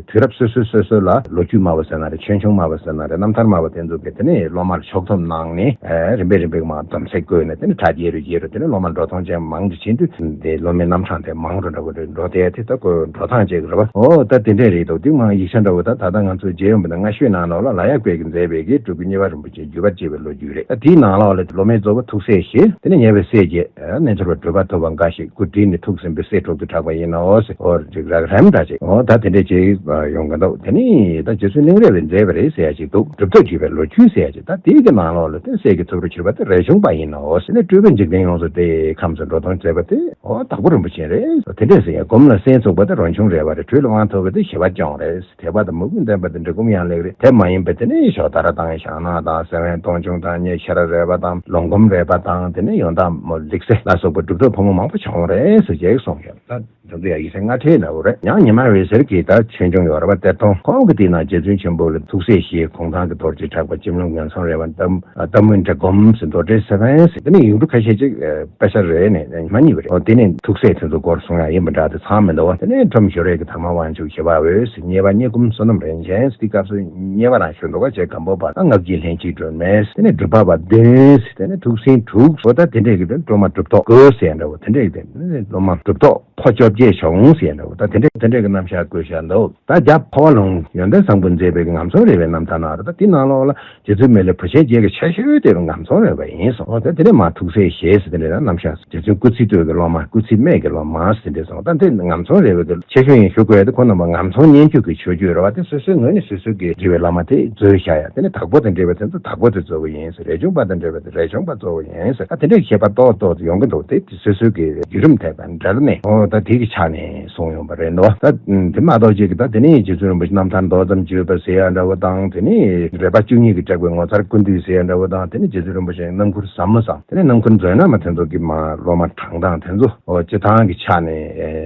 དུས་རབས་སོ་སོ་སོ་སོ་ལ་ལོ་རྒྱུས་སྨྲ་བ་ཟེར་ན་རེད། ཆོས་འབྱུང་སྨྲ་བ་ཟེར་ན་རེད། རྣམ་ཐར་སྨྲ་བ་དེ་ཚོ་གིས་དེ་ནས་སློབ་མར་ཕྱོགས་བསྡོམས་གནང་ནས། ཨེ། རིམ་པས་རིམ་པས་མར་སྡོམ་ཚིག་བཀོད་ནས་དེ་ནས་གྲ་རྒྱས་རུ་རྒྱས་རུ་དེ་ནས་སློབ་མ་འགྲོ་སྟངས་ཅན་མང་དུ་ཕྱིན་དུས། དེ་སློབ་མའི་རྣམ་གྲངས་དེ་མང་རུ་འགྲོ་གི་རེད། འགྲོ་དེ་དེ་ལྟ་བུ་འགྲོ་སྟངས་ཅིག་རེད་པ། ཨོ། ད་དེ་འདྲས་རེད་འདུག་དེ་མ་ཡིག་ཆ་འདྲ་བོ་ད་ད་ལྟ་ང་ཚོས་མཇལ་ཡོང་བ་ན། སྔ་ཤོས་ནང་ལོགས་ལ་ལ་ཡག་པས་ཀྱིས་མཛད་པའི་གི་སྤྲུལ་སྐུ་གཉིས་པ་རིན་པོ་ཆེ་བརྒྱུད་པར་བཅས་པའི་ལོ་རྒྱུས་རེད། ད་དེའི་ནང་ལོགས་ལ་སློབ་མའི་རྫོགས་པ་ཐུགས་སྲས་ཞེས། དེ་ནས་ཉེ་བའི་སྲས་བརྒྱད། རྣལ་འབྱོར་པ་སྒྲུབ་པ་ཐོབ་པ་འགའ་ཞིག་སྐུ་བྲིས་ནས་ཐུགས་ཟིན་པའི་སྲས་དྲུག་ཏུ་གྲགས་པ་ཡིན་ནོ་ཟེར། ཨོ། ཅིག་རག་རམ་འདྲ་ཅིག་ཨོ། ད་དེ་འདྲས་ཅིག་ཡོང་གི་འདུག་དེ་ནས་ད་རྗེ་བཙུན་གླིང་རས་པས་མཛད་པ་རེད་ཟེར་ཡ་ཅིག་འདུག་གྲུབ་ཐོབ་བརྒྱུད་པའི་ལོ་རྒྱུས་ཟེར་ཡ་ཅིག་ད་དེའི་གི་ནང་ལོགས་ལ་དེ་སྲས་ཀྱི་ཐུགས་སྤྲུལ་གྱུར་པ་དེ་རས་ཆུང་པ་ཡིན་ནོ་ཟེར། ནས་སྤྲུལ་པས་འཇིག་རྟེན་ཡོངས་སུ་དེ་ཁམས་སུ་འགྲོ་སྟངས་མཛད་པ་དེ། ཨོ། དྭགས་པོ་རིན་པོ་ཆེ་རེད། དེ་འདྲས་ཟེར་ཡ། སྒོམ་ལ་སེམས་ཚུགས་པ་དེ་རས་ཆུང་རས་པ་རེད། དྲོད་ལ་དབང་ཐོབ་པ་དེ་ཞི་བ་སྐྱོང་རེད། དད་པ་དང་མོས་གུས་ལྡན་པ་དེ་འབྲི་གུམ་ཡང་ལེགས་རེད། དེ་མ་ཡིན་པ་དེ་ནི་ཞོ་དར་དང་ཞང་ནག་དང་སེ་བན་སྟོང་ཆུང་དང་ཉེ་ཤ་ར་རས་པ་དང་ལོང་སྒོམ་རས་པ་དང་། དེ་ནི་ཡོན་བདག་མོ་ལེགས་སེ་ལ་སོགས་པ་གྲུབ་ཐོབ་ཕོ་མོ་མང་པོ་བྱུང་རེད་ཟེར་ཅིག་གསུངས་ཡོད། ད་འདི་ཚོ་ཡང་ཡིག་ཚད་སྔ་ཕྲའི་འདྲ་བོ་རེད། ཡང་ཉི་མ་འོད་ཟེར་གྱིས་ད་ཆོས་འབྱུང་ཡོད་རེད་པ། གཏེར་སྟོན་ཁོང་གི་དེ་ན་རྗེ་བཙུན་ཆེན་པོ་ལ་ཐུགས་སྲས་ཞེས་གུང་ཐང་གི་རྡོ་རྗེ་གྲགས་པ་འཇིམ་ལུགས་ངན་སོང་རས་པ། གཏམ་གཏམ་དབུས་འབྲི་གུམ་ཟེར། མདོ་སྡེ་སེ་བན་ཟེར། དེ་ནས་ཡིག་འབྲུ་ཁ་ཤས་ཅིག་ཨ། དཔེ་ཆ་རེ་ནས་མ་རྙེད་པ་རེད། འོ། དེ་ནས་ཐུགས་སྲས་དེ་ཚོ་སྐོར་གསུང་ཡ་ཡིན་པ་འདྲ། དེ་ཚང་མི་འདུག་བ། དེ་ནས་ཁྲོམ་ཞོ་རས་ཀྱི་དར་མ་དབང་ཕྱུག་ཞི་བ་འོད་ཟེར། གཉེར་པ་གཉེར་སྒོམ་བསོད་ནམས་རིན་ཆེན་ཟེར། དེ་སྐབས་སུ་གཉེར་པ་རང་ཞུ་འདུག་བ། རྗེ་སྒམ་པོ་པ་དང་ལྔ་བརྒྱའི་ལྷན་ཅིག་སྒྲོལ་མས། དེ་ནས་སྒྲུབ་པ་པ་བདུན་ཟེར། དེ་ནས་ཐུགས་སྲས་དྲུག་འོ། ད་དེ་འདྲས་ཀྱི་དེ་སློབ་མ་གྲུབ་ཐོབ་དགུ་ཟེར་འདྲ་བོ་དེ་འདྲས་ཀྱི་དེ་ནས་སློབ་མ་གྲུབ་ཐོབ་ཕོ་བཅོ་བརྒྱད་བྱུང་ཟེར་འདྲ་བོ། ད་དེ་འདྲས་དེ་འདྲས་ཀྱི་རྣམ་གཞག་བཀོད་བཞག་འདུག་ད་རྒྱ་འཕོ་བ་ལུང་ཡོན་ཏན་བཟང་པོས་མཛད་པའི་ངམ་ཚང་རས་པའི་རྣམ་ཐར་ནང་རེད། ད་དེ་ནང་ལོགས་ལ་རྗེ་བཙུན་མི་ལའི་བུ་ཆེན་བརྒྱད་ཀྱི་ཆེ་ཤོས་དེ་ངམ་ཚང་རས་པ་ཡིན་གསུངས། འོ། ད་དེ་ནས་མར་ཐུགས་སྲས་ཞེས་ཟེར། དེ་འདྲ་རྣམ་གཞག་རྗེ་བཙུན་སྐུ་ཚེ་སྟོད་ཀྱི་སློབ་མ། སྐུ་ཚེ་སྨད་ཀྱི་སློབ་མ་ཟེར་འདྲ་གསུངས། ད་དེ་ངམ་ཚང་རས་པ་གི་ཆེ་ཤོས་ཡིན་ཞུ་དགོས་ཡ་དེ་ཁོ་རྣམ་པ་ངམ་ཚང་སྙན་བརྒྱུད་ཀྱི་ཆོས་བརྒྱུད་རེད་བ། དེ་སོ་སོའི་ངོས་ནས་སོ་སོ་གི་འབྲི་བའི་བླ་མ་དེ་འཛོལ་བཞག་ཡ། དེ་ནས་དྭགས་པོ་དང་འབྲེལ་བའི་དེ་ཚོ་དྭགས་པོ་དེ་གཙོ་བོ་ཡིན་ཟེར། རས་ཆུང་པ་དང་འབྲེལ་བའི་དེ་རས་ཆུང་པ་གཙོ་བོ་ཡིན་ཟེར། ད་དེ་འདྲའི་བཤད་པ་ཏོག་ཏོག་ཏུ་ཡོང་གི་འདུག་དེ་དེ་སོ་སོའི་གི་བརྒྱུད་རིམ་དེ་དང་འབྲེལ་ནས། འོ། ད་དེ་གི་ཆ་ནས་གསུངས་ཡོང་བ་རེད་འདུག་ད་དེ་མ་གཏོགས་ཅིག་གི་ད་དེ་ནས་རྗེ་བཙུན་རིན་པོ་ཆེ་རྣམ་ཐར་མདོ་ཙམ་བརྗོད་པ་ཟེར་ཡ་འདྲ་བོ་དང་། དེ་ནས་རས་པ་བཅུ་གཉིས་ཀྱིས་སྤྲད་པའི་ངོ་མཚར་ཀུན་བཏུས་ཟེར་ཡ་འདྲ་བོ་དང་། དེ་ནས་རྗེ་བཙུན་རིན་པོ་ཆེའི་རྣམ་མགུར་ཟབ་མོ་ཙམ། དེ་ནས་རྣམ་མགུར་མཛོད་རྣམ་དེ་ཚོ་གི་མར་སློབ་མ་བགྲང་སྟངས་དེ་ཚོ། འོ། སྤྱི་བཏང་གི་ཆ་ནས་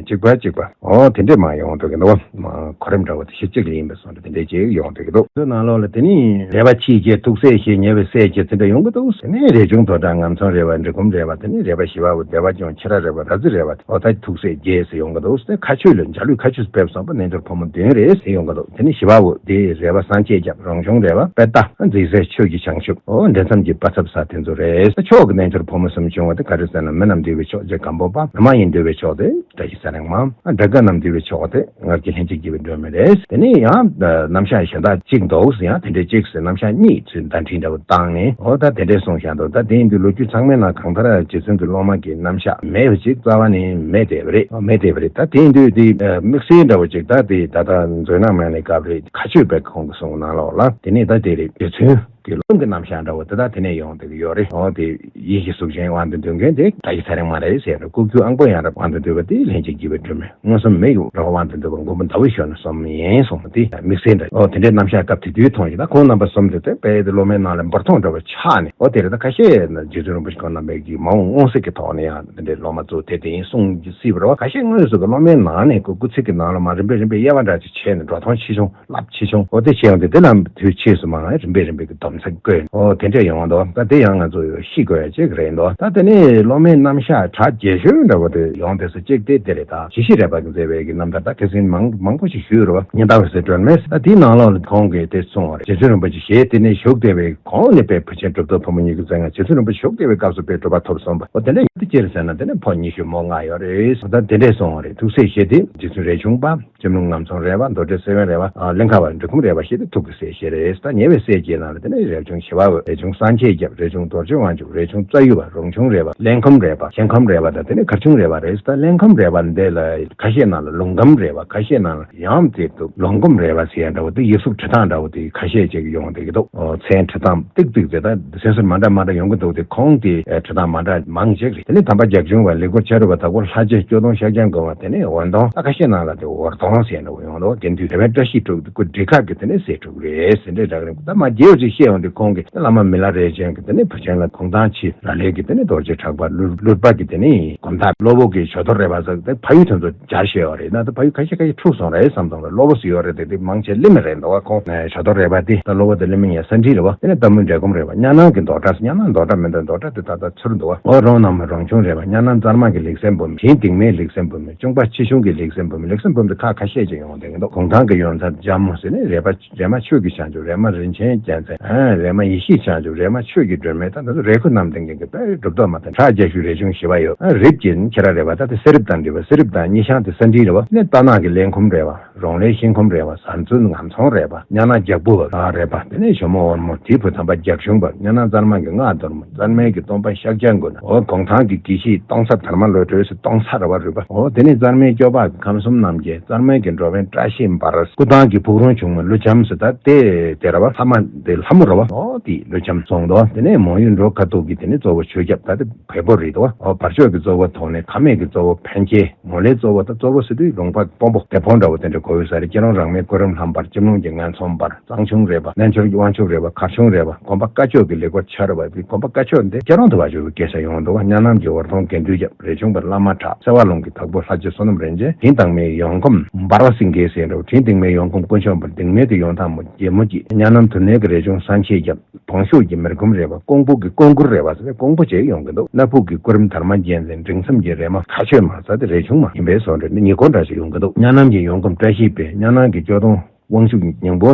གཅིག་པ་གཅིག་པ། འོ། དེ་འདྲས་མར་ཡོང་སྡོད་ཀྱི་འདུག་བ། གོ་རིམ་འདྲ་བོ་དེ་གཅིག་ལ་ཡིན་པའི་བཟོ་འདྲ་དེ་འདྲས་ཅིག་ཡོང་སྡོད་ཀྱི་འདུག་དེ་ནང་ལོགས་ལ་དེ་ནས་རས་པ་ཆེ་བརྒྱད་ཐུགས་སྲས་ཞེས། ཉེ་བའི་སྲས་བརྒྱད་ཟེར་འདྲ་ཡོང་གི་འདུག་དེ་ནས་རས་ཆུང་དོ་བྲང་ངམ་ཚང་རས་པ། འབྲི་གུམ་རས་པ། དེ་ནས་རས་པ་ཞི་བ་འོད། བདེ་བ་སྐྱོང་། ཁྱི་ར་རས་པ། ར་རྫི་རས་པ། འོ། ད་ཐུགས་སྲས་བརྒྱད་ཟེར་ཡོང་གི་འདུག་དེ་མཁའ་སྤྱོད་ལ་འཇའ་ལུས་མཁའ་སྤྱོད་ཕེབས་སོང་བ། རྣལ་འབྱོར་ཕོ་མོ་བདུན་རེད་ཟེར་ཡོང་གི་འདུག་དེ་ནས་ཞི་བ་འོད་དེ་རས་པ་སངས་རྒྱས་སྐྱབས། རོང་ཆུང་རས་པ་དཔལ་རྟ། འཛིན་སྲས་ཆོས་ཀྱི་བྱང་ཆུབ། འོ། འབྲེལ་མཚམས་ཀྱི་དཔའ་ཚབ་ས་དེ་ཚོ་རེད། ད་མཆོག་གི་རྣལ་འབྱོར་ཕོ་མོ་གསུམ་བྱུང་བ་དེ་ག་རེ་ཟེར་ན། མི་རྣམས་འདུལ་བའི་མཆོག་རྗེ་སྒམ་པོ་པ། མི་མ་ཡིན་འདུལ་བའི་མཆོག་དེ་བཀྲ་ཤིས་ཚེ་རིང་མ། སྒྲ་དགའ་རྣམས་འདུལ་བའི་མཆོག་དེ་ལྔ་བརྒྱའི་ལྷན་ཅིག་སྐྱེས་པའི་སྒྲོལ་མ་རེད། དེ་ནས་ཡང་རྣམ་གཞག་གཞན་དག་གཅིག་འདུག་ཡང་དེ་འདྲའི་གཅིག་ཟེར། རྣམ་གཞག་གཉིས་ཚུར་བརྡ་འཕྲིན་འདྲ་བོ་བཏང་ནས། འོ། ད་དེ་འདྲས་གསུངས་བཞག་འདུག་ད་དེ་ཡིན་དུས་ལོ་རྒྱུས་ཚང་མའི་ནང་གང་ལྟར་རྗེ་བཙུན་གྱི་སློབ་མ་གི་རྣམ་གཞག་མེད་པ་ཅིག་རྩ་བ་ནས་མེད་བསྡད་པ་རེད། མེད་བསྡད་པ་རེད། ད་དེ་ཡིན་དུས་དེ་དམིགས་བསལ་འདྲ་བོ་ཅིག་ད་དེ་ད་ལྟ་མཛོད་རྣམ་ཡང་ལས་སྐབས་རེད། མཁའ་སྤྱོད་པའི་ཁོང་གི་གསུང་ནང་ལོགས་ལ། དེ་ནས་ད་དེ་རེད། རྗེ་བཙུན་གྱི་སློབ་ཀྱི་རྣམ་གཞག་འདྲ་བོ་དེ་དག་དེ་ནས་ཡོང་བསྡད་ཀྱི་ཡོད་རེད། འོ། དེ་ཡིད་ཀྱི་གཟུགས་ཅན་དབང་དུ་འདུས་མཁན་དེ་བཀྲ་ཤིས་ཚེ་རིང་མ་རེད་ཟེར་རེད། སྐུ་སྒེར་དབང་པོ་ཡང་རབ་དབང་དུ་འདུས་པ་དེ་ལྷན་ཅིག་སྐྱེས་པའི་སྒྲོལ་མ། མངོན་སུམ་མི་ཡི་རོ་དབང་དུ་འདུས་པ་མགོན་པོ་ཟླ་འོད་གཞོན་ནུ་གསུམ་ཡིན་གསུངས་པ་དེ་དམིགས་བསལ་འདྲ། འོ། དེ་འདྲའི་རྣམ་གཞག་སྐབས་དེ་དུས་མཐོང་ཞིང་། ད་ཁོང་རྣམ་པ་གསུམ་དེ་དེ་དཔེ་དེ་སློབ་མའི་ནང་ལ་འབུར་ཐོན་འདྲ་བ་ཆགས་ནས། འོ། དེ་རེད། ད་ཁ་ཤས་ན་རྗེ་བཙུན་རིན་པོ་ཆེ་ཁོང་རྣམ་པའི་གི་མ་འོངས་མངོན་གསལ་གྱི་ཐོག་ནས་ཡང་དེ་འདྲའི་སློབ་མ་གཙོ་དེ་དེ་ཡིན་གསུང་སྲིད་པ་རེད་བ། ཁ་ཤས་དངོས་སུ་གི་སློབ་མའི་ནང་ནས་ཁོ་སྐུ་ཚིག་གི་ནང་ལ་མ་རིམ་པས་རིམ་པས་དབྱེ་བ་འདྲ་ཅིག་བྱས་ནས་འགྲོ་སྟངས་ཆེ་ཆུང་རླབས་ཆེ་ཆུང་། འོ། དེ་བྱས་ཡོང་དུས་དེ་ལ་དུས་ཕྱིས་སུ་མ་རིམ་པས་རིམ་པས་ཀྱི་སྡོམ་ཚིག་བཀོད། འོ། དེ་འདྲ་ཡོང་བ་འདུག་ད་དེ་ཡང་ང་ཚོ་ཡོད་ཤེས་དགོས་ཡ་ཅིག་རེད་འདུག་ད་དེ་ནས་སློབ་མའི་རྣམ་གཞག་གྲགས་རྒྱས་ཤོས་འདྲ་བོ་དེ་ཡོང་དུས་སུ་གཅིག་དེ་དེ་རེད། ད་ཞི་བྱེད་རས་པ་གིས་མཛད་པའི་གི་རྣམ་ཐར་ད་ཁ་སང་མང་མང་པོ་ཞིག་ཞུས་རེད་བ། ཉི་ཟླ་འོད་ཟེར་སྒྲོན་མས། ད་དེའི་ནང་ལོགས་ལ་ཁོང་གིས་དེ་གསུངས་པ་རེད། རྗེ་བཙུན་རིན་པོ་ཆེ་ཞལ་དེ་ནས་བཞུགས་བསྡད་པའི་གོང་ནས་དཔེ་བུ་ཆེན་གྲུབ་ཐོབ་ཕོ་མོ་གཉིས་ཀྱི་མཚན་སྔ་རྗེ་བཙུན་རིན་པོ་ཆེ་བཞུགས་བསྡད་པའི་སྐབས་སུ་དཔེ་གྲུབ་པ་ཐོབ་སོང་བ། འོ། དེ་འདྲ་ཡིན་དུས་ཅི་རེད་ཟེར་ན། དེ་ནས་ཕོ་ཉི་ཤུ་མོ་ལྔ་ཡོད་རེད། ད་དེ་འདྲས་གསུངས་པ་རེད། ཐུགས་སྲས་ཞེས་དེ་རྗེ་བཙུན་རས་ཆུང་པ། འཇམ་ལུང་ངམ་ཚང་རས་པ། མདོ་སྡེ་སེ་བན་རས་པ། ཨ། གླིང་ཁ་པ་འབྲི་གུམ་རས་པ་ཞེས་ཏེ་ཐུགས་ཀྱི་སྲས་བཞི་རེད། ད་ཉེ་བའི་སྲས་བརྒྱད་ནང་ལ་དེ་ནས་ རས་ཆུང་ཞི་བ་འོད། རས་ཆུང་སངས་རྒྱས་སྐྱབས། རས་ཆུང་རྡོ་རྗེ་དབང་ཕྱུག། རས་ཆུང་རྩ་ཡུལ་བ། རོང་ཆུང་རས་པ། གླེན་ཁམས་རས་པ། ཤན་ཁམས་རས་པ་དང་དེ་ནས་མཁར་ཆུང་རས་པ་རེད། ད་གླེན་ཁམས་རས་པ་འདི་ལ་ཁ་ཤས་ནང་ལ་ལུང་ཁམས་རས་པ། ཁ་ཤས་ནང་ལ་ཡང་དེ་འདུག་ལུང་ཁམས་རས་པ་ཟེར་ཡ་འདྲ་བོ་དེ་ཡིག་གཟུགས་འབྲི་སྟངས་འདྲ་བོ་དེ་ཁ་ཤས་ཅིག་ཡོང་བསྡད་ཀྱི་འདུག་ཨོ། མཚན་འབྲི་སྟངས་ཏིག་ཏིག་ཙེ་ད་སོ་སོར་མ་འདྲ་མ་འདྲ་ཡོང་གི་འདུག་དེ་ཁོང་དེ་འབྲི་སྟངས་མ་འདྲ་མང་ཅིག་རེད། དེ་ནས་དམ་པ་རྒྱ་གཞུང་བ། ལེགས་པར་ཆ་རུ་བ། དྭགས་པོ་ལྷ་རྗེ། སྐྱོ་གདོང་ཤཱཀྱ་མགོན་པ། དེ་ནས་འོད་སྟོང་། ད་ཁ་ཤས་ནང་ལ་དེ་འོད་སྟོང་ཟེར་འདྲ་བོ་ཡོང་འདུག་དགེ་འདུན་རས་པའི་བཀྲ་ཤིས་དྲུག་སྐུ་འབྲི་ཁ་གི་དེ་ནས་ཟེར་དྲུག་རེད་ཟེར་འདྲ་རག་རེད། ད་མ་རྒྱལ་བ་ཅིག་བཤད་ཡོང་དུས་ཁོང་གིས་བླ་མ་མི་ལ་རས་ཆེན་གྱི་དེ་ནས་བུ་ཆེན་ལ་གུང་ཐང་ཆེ། ར་ལས་ཀྱི་དེ་ནས་རྡོ་རྗེ་གྲགས་པ། ཀླུ་ཀླུ་པ་གི་དེ་ནས་སྒོམ་ཐག། སློབ་དཔོན་གྱི་ཞོ་དོར་རས་པ་ཟེར་དེ་ཕ་ཡུལ་དེ་ཚོ་སྦྱར་བཞག་ཡོད་རེད། ན་ད་ཕ་ཡུལ་ཁ་ཤས་ཁ་ཤས་འཁྲུགས་སོང་རེད་བསམ་སོང་རེད། སློབ་དཔོན་ཟེར་ཡོད་རེད་དེ། དེ་མང་ཆེ་གླེ་མི་རེད་འདུག་བ། ཁོང་ཞོ་དོར་རས་པ་དེ་ད་སློབ་དཔོན་དེ་གླེ་མི་ཡིན་ས་འགྲིག་རེད་བ། དེ་ནས་རྟ་མོ་འབྲས་སྒོམ་རས་པ། གཉའ་ནང་གི་མདོ་གྲགས། གཉའ་ནང་མདོ་གྲགས་མི་འདུག་མདོ་གྲགས་དེ་ད་ལྟ་ཚུར་འདུག་བ། འོ། རོང་ནང་མི་རོང་ཆུང་རས་པ། གཉའ་ནང་རྩར་མ་གི་ལེགས་བཤད་འབུམ། དྲིན་སྟེང་མའི་ལེགས་བཤད་འབུམ། གཅུང་པ་ཆེ་ཆུང་གི་ལེགས་བཤད་འབུམ། ལེགས་བཤད་འབུམ་དེ་ཁག་ཁ་ཤས་ཅིག་ཡོང་བསྡད་ཀྱི་འདུག་གུང་ཐང་གི་ཡོན་ཚད་ལྕམ་མོ་ཟེར་ནས་རས་པ། རས་མ་ཆོས་ཀྱི་བྱང་ཆུབ། རས་མ་རིན་ཆེན་རྒྱལ་མཚན། ཨ། རས་མ་ཡེ་ཤེས་བྱང་ཆུབ། རས་མ་ཆོས་ཀྱི་སྒྲོན་མེ། ད་ད་ཚོ་རས་ཁུ་རྣམས་ལྡན་གྱི་གི་དཔལ་གྲུབ་ཐོབ་མ་དང་ཁྲ་རྒྱ་ཤུད། རས་ཆུང་ཞི་བ་འོད། ཨ། རིབ་ཀྱི་ཁྱེད་ར་རས་པ། ད་དེ་གསེར་རིབ་དང་འདྲིས་པ། གསེར་རིབ་དང་གཉིས་ཤང་དེ་ས་འགྲིག་རེད་བ། ནས་རྟ་ནག་གི་གླེན་ཁུམ་རས་པ། རོང་ལས་ཤིང་ཁུམ་རས་པ། ཟར་ཚུན་ངམ་ཚོང་རས་པ། གཉའ་ནང་རྒྱག་པུ་བ་རས་པ། དེ་ནས་ཞོ་མོ་འོར་མོ། དེའི་བུ་དམ་པ་རྒྱ་གཞུང་བ། གཉའ་ནང་རྩར་མ་གི་སྔགས་རྡོར་མོ། རྩར་མའི་གི་སྟོན་པ་ཤཱཀྱ་མགོན། འོ། གུང་ཐང་གི་དགེ་བཤེས་སྟོང་ཚ་དར་མ་བློ་གྲོས་སུ་སྟོང་ཚ་ར་བ་རུས་པ། འོ། དེ་ནས་རྩར་མའི་སྐྱོབ་པ་གི་ཁམས་གསུམ་རྣམ་རྒྱལ། རྩར་མའི་གི་འགྲོ་བའི་བཀྲ་ཤིས་འབར། སྐུ་ཐང་གི་ཕུག་རོན་ཆུང་མ་ཀླུ་བྱམས་སུ། ད་དེ་དེ་ར་བ། ལྷ་མ་དེ་ལྷ་མོ་ར་བ། འོ། དེ་ཀླུ་བྱམས་སོང་དོ། དེ་ནས་མོ་ཡུལ་འགྲོ་ཁ་ཐུག་གི་དེ་ནས་གཙོ་བོ་ཆོས་སྐྱབས། ད་དེ་བལ་པོ་རེད་དོ། འོ། བར་ཕྱོགས་ཀྱི་གཙོ་བོ་དོང་ནས། ཁ་མེད་ཀྱི་གཙོ་བོ་འཕན་ཁྱེད། མོ་ལའི་གཙོ་བོ། ད་གཙོ་བོ་ཟེར་དུས་ལུང་པ་དཔོན་པོ་སྡེ་དཔོན་འདྲ་བོ་དེ་འདྲ་གོ་ཡོད་ས་རེད། སྐྱིད་རོང་རང་མའི་སྐུ་རིམ་ལྷམ་འབར། སྐྱིད་ལུང་གི་ངན་ཚོམ་འབར། གཙང་ཆུང་རས་པ། གནས་མཆོག་དབང་ཕྱུག་རས་པ། མཁར་ཆུང་རས་པ། དགོན་པ་བཀའ་ཆོས་ཀྱི་ལེགས་པར་ཆ་རུ་བ། དེ་དགོན་པ་བཀའ་ཆོས་འདི་སྐྱིད་རོང་དུ་བ་ཆོས་ཀྱི་སྐད་ཆ་ཡོང་འདུག་བ། གཉའ་ནང་གི་འོར་ཐོང་དགེ་འདུན་སྐྱབས། རས་ཆུང་བར་བླ་མ་གྲགས། སེ་བ་ལུང་གི་དྭགས་པོ་ལྷ་རྗེ་བསོད་ནམས་རིན་ཆེན། དྲིན་སྟེང་མའི་ཡོང་ཁུངས་འབར་བ་སེང་གེ་ཟེར་འདྲ་བོ། དྲིན་སྟེང་མའི་ཡོང་ཁུངས་དཀོན་མཆོག་འབར། སྟེང་མའི་དེ་ཡོང་ཐང་མོ་རྒྱལ་མོ་སྐྱིད། གཉའ་ནང་དུར་ནས་ཀྱི་རས་ཆུང་སངས་རྒྱས་སྐྱབས། བོང་ཤུག་གི་མེར་ཁུམ་རས་པ། ཀོང་པོ་གི་ཀོང་ཀུར་རས་པ་ཟེར་ཏེ་ཀོང་པོ་བྱས་ཡོང་གི་འདུག་སྣ་ཕུག་གི་སྐུ་རིམ་དར་མ་རྒྱལ་མཚན། འབྲིང་མཚམས་ཀྱི་རས་མ་ཁ་ཆོས་མ་ཟེར་ཏེ་རས་ཆུང་མ་ཡིན་པའི་བཟོ་འདྲ་ནི་ཉེ་འཁོར་འདྲ་ཞིག་ཡོང་གི་འདུག་གཉའ་ནང་གི་ཡོང་ཁུངས་བཀྲ་ཤིས་དཔལ། གཉའ་ནང་གི་སྐྱོ་གདོང་དབང་ཕྱུག་སྙིང་པོ་